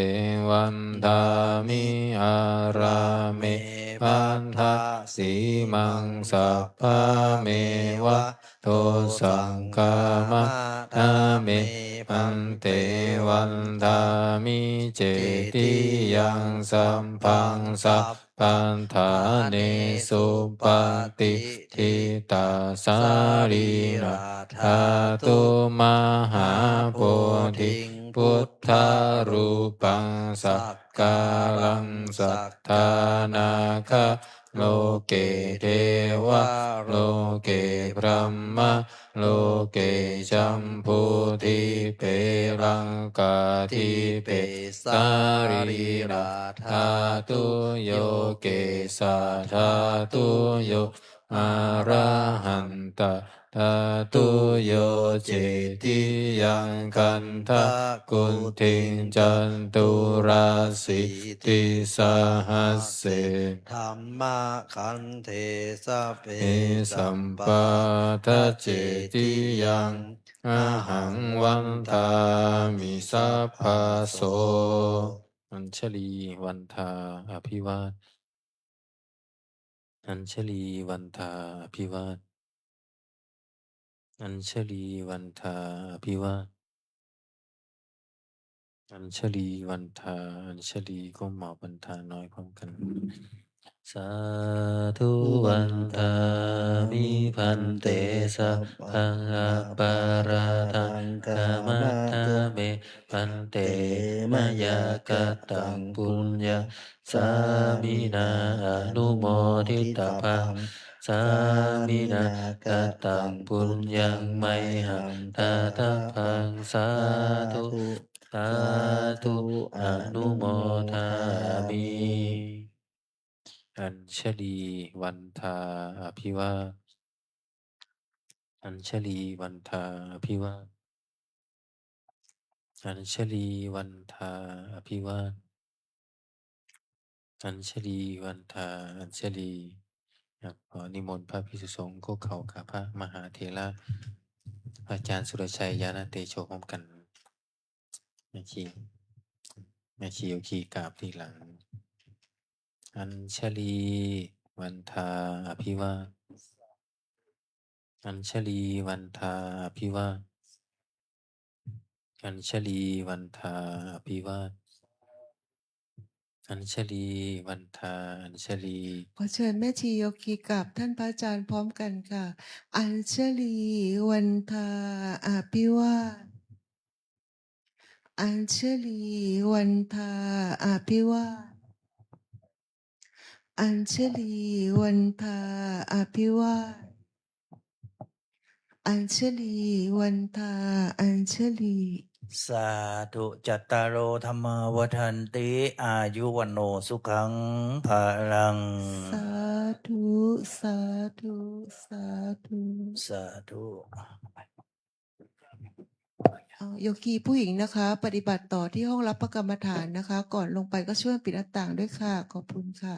Vandāmi ārāme baddhasīmaṃ sabbameva dosaṃ khamatha me bhante. Vandāmi cetiyaṃ sabbaṃ sab baṭṭhānesu patiṭṭhitā sarīradhātu mahābodhiṃ buddharūpaṃ sakkāraṃ saddhā nāga loke devā loke brahma loke jambudīpe laṅkādīpe sarīradhātuyo kesādhātuyo arahantā Sādhu. Yo cetiyaṃ gandhakuṭiṃ caturāsītisahassi dhammagandhe sabbe sabbadacetiyaṃ ahaṃ vandāmi sabbaso. Añjalī vandā abhivā. Añjalī vandā abhivā. Añjalī vandā abhivā. Añjalī vandā, añjalī ก้มหมอบ vandā น้อยพร้อมกัน Sādhu vandāmi bhante sabbaṃ aparādhaṃ khamatha me bhante mayā kataṃ puññaṃ sāminā anumoditabbaṃ sāminā kataṃ puññaṃ mayhaṃ dātabbaṃ sādhu sādhu anumodāmi. Añjalī vandā abhivā. Añjalī vandā abhivā. Añjalī vandā abhivā. Añjalī vandā añjalī. ครับ ขอนิมนต์พระภิกษุสงฆ์คุกเข่ากับพระมหาเถระ พระอาจารย์สุรชัย ญาณเตโช พร้อมกัน แม่ชี แม่ชีโยคีกราบทีหลัง Añjalī vandā abhivā. Añjalī vandā abhivā. Añjalī vandā abhivā. Añjalī vandā añjalī. ขอเชิญแม่ชีโยคีกราบท่านพระอาจารย์พร้อมกันค่ะ Añjalī vandā abhivā. Añjalī vandā abhivā. Añjalī vandā abhivā. Añjalī vandā añjalī. Sādhu. Cattāro dhammā vaḍḍhanti, āyu vaṇṇo sukhaṃ balaṃ. Sādhu, sādhu, sādhu. Sādhu. เอา โยคีผู้หญิงนะคะ ปฏิบัติต่อที่ห้องรับพระกรรมฐานนะคะ ก่อนลงไปก็ช่วยปิดหน้าต่างด้วยค่ะ ขอบคุณค่ะ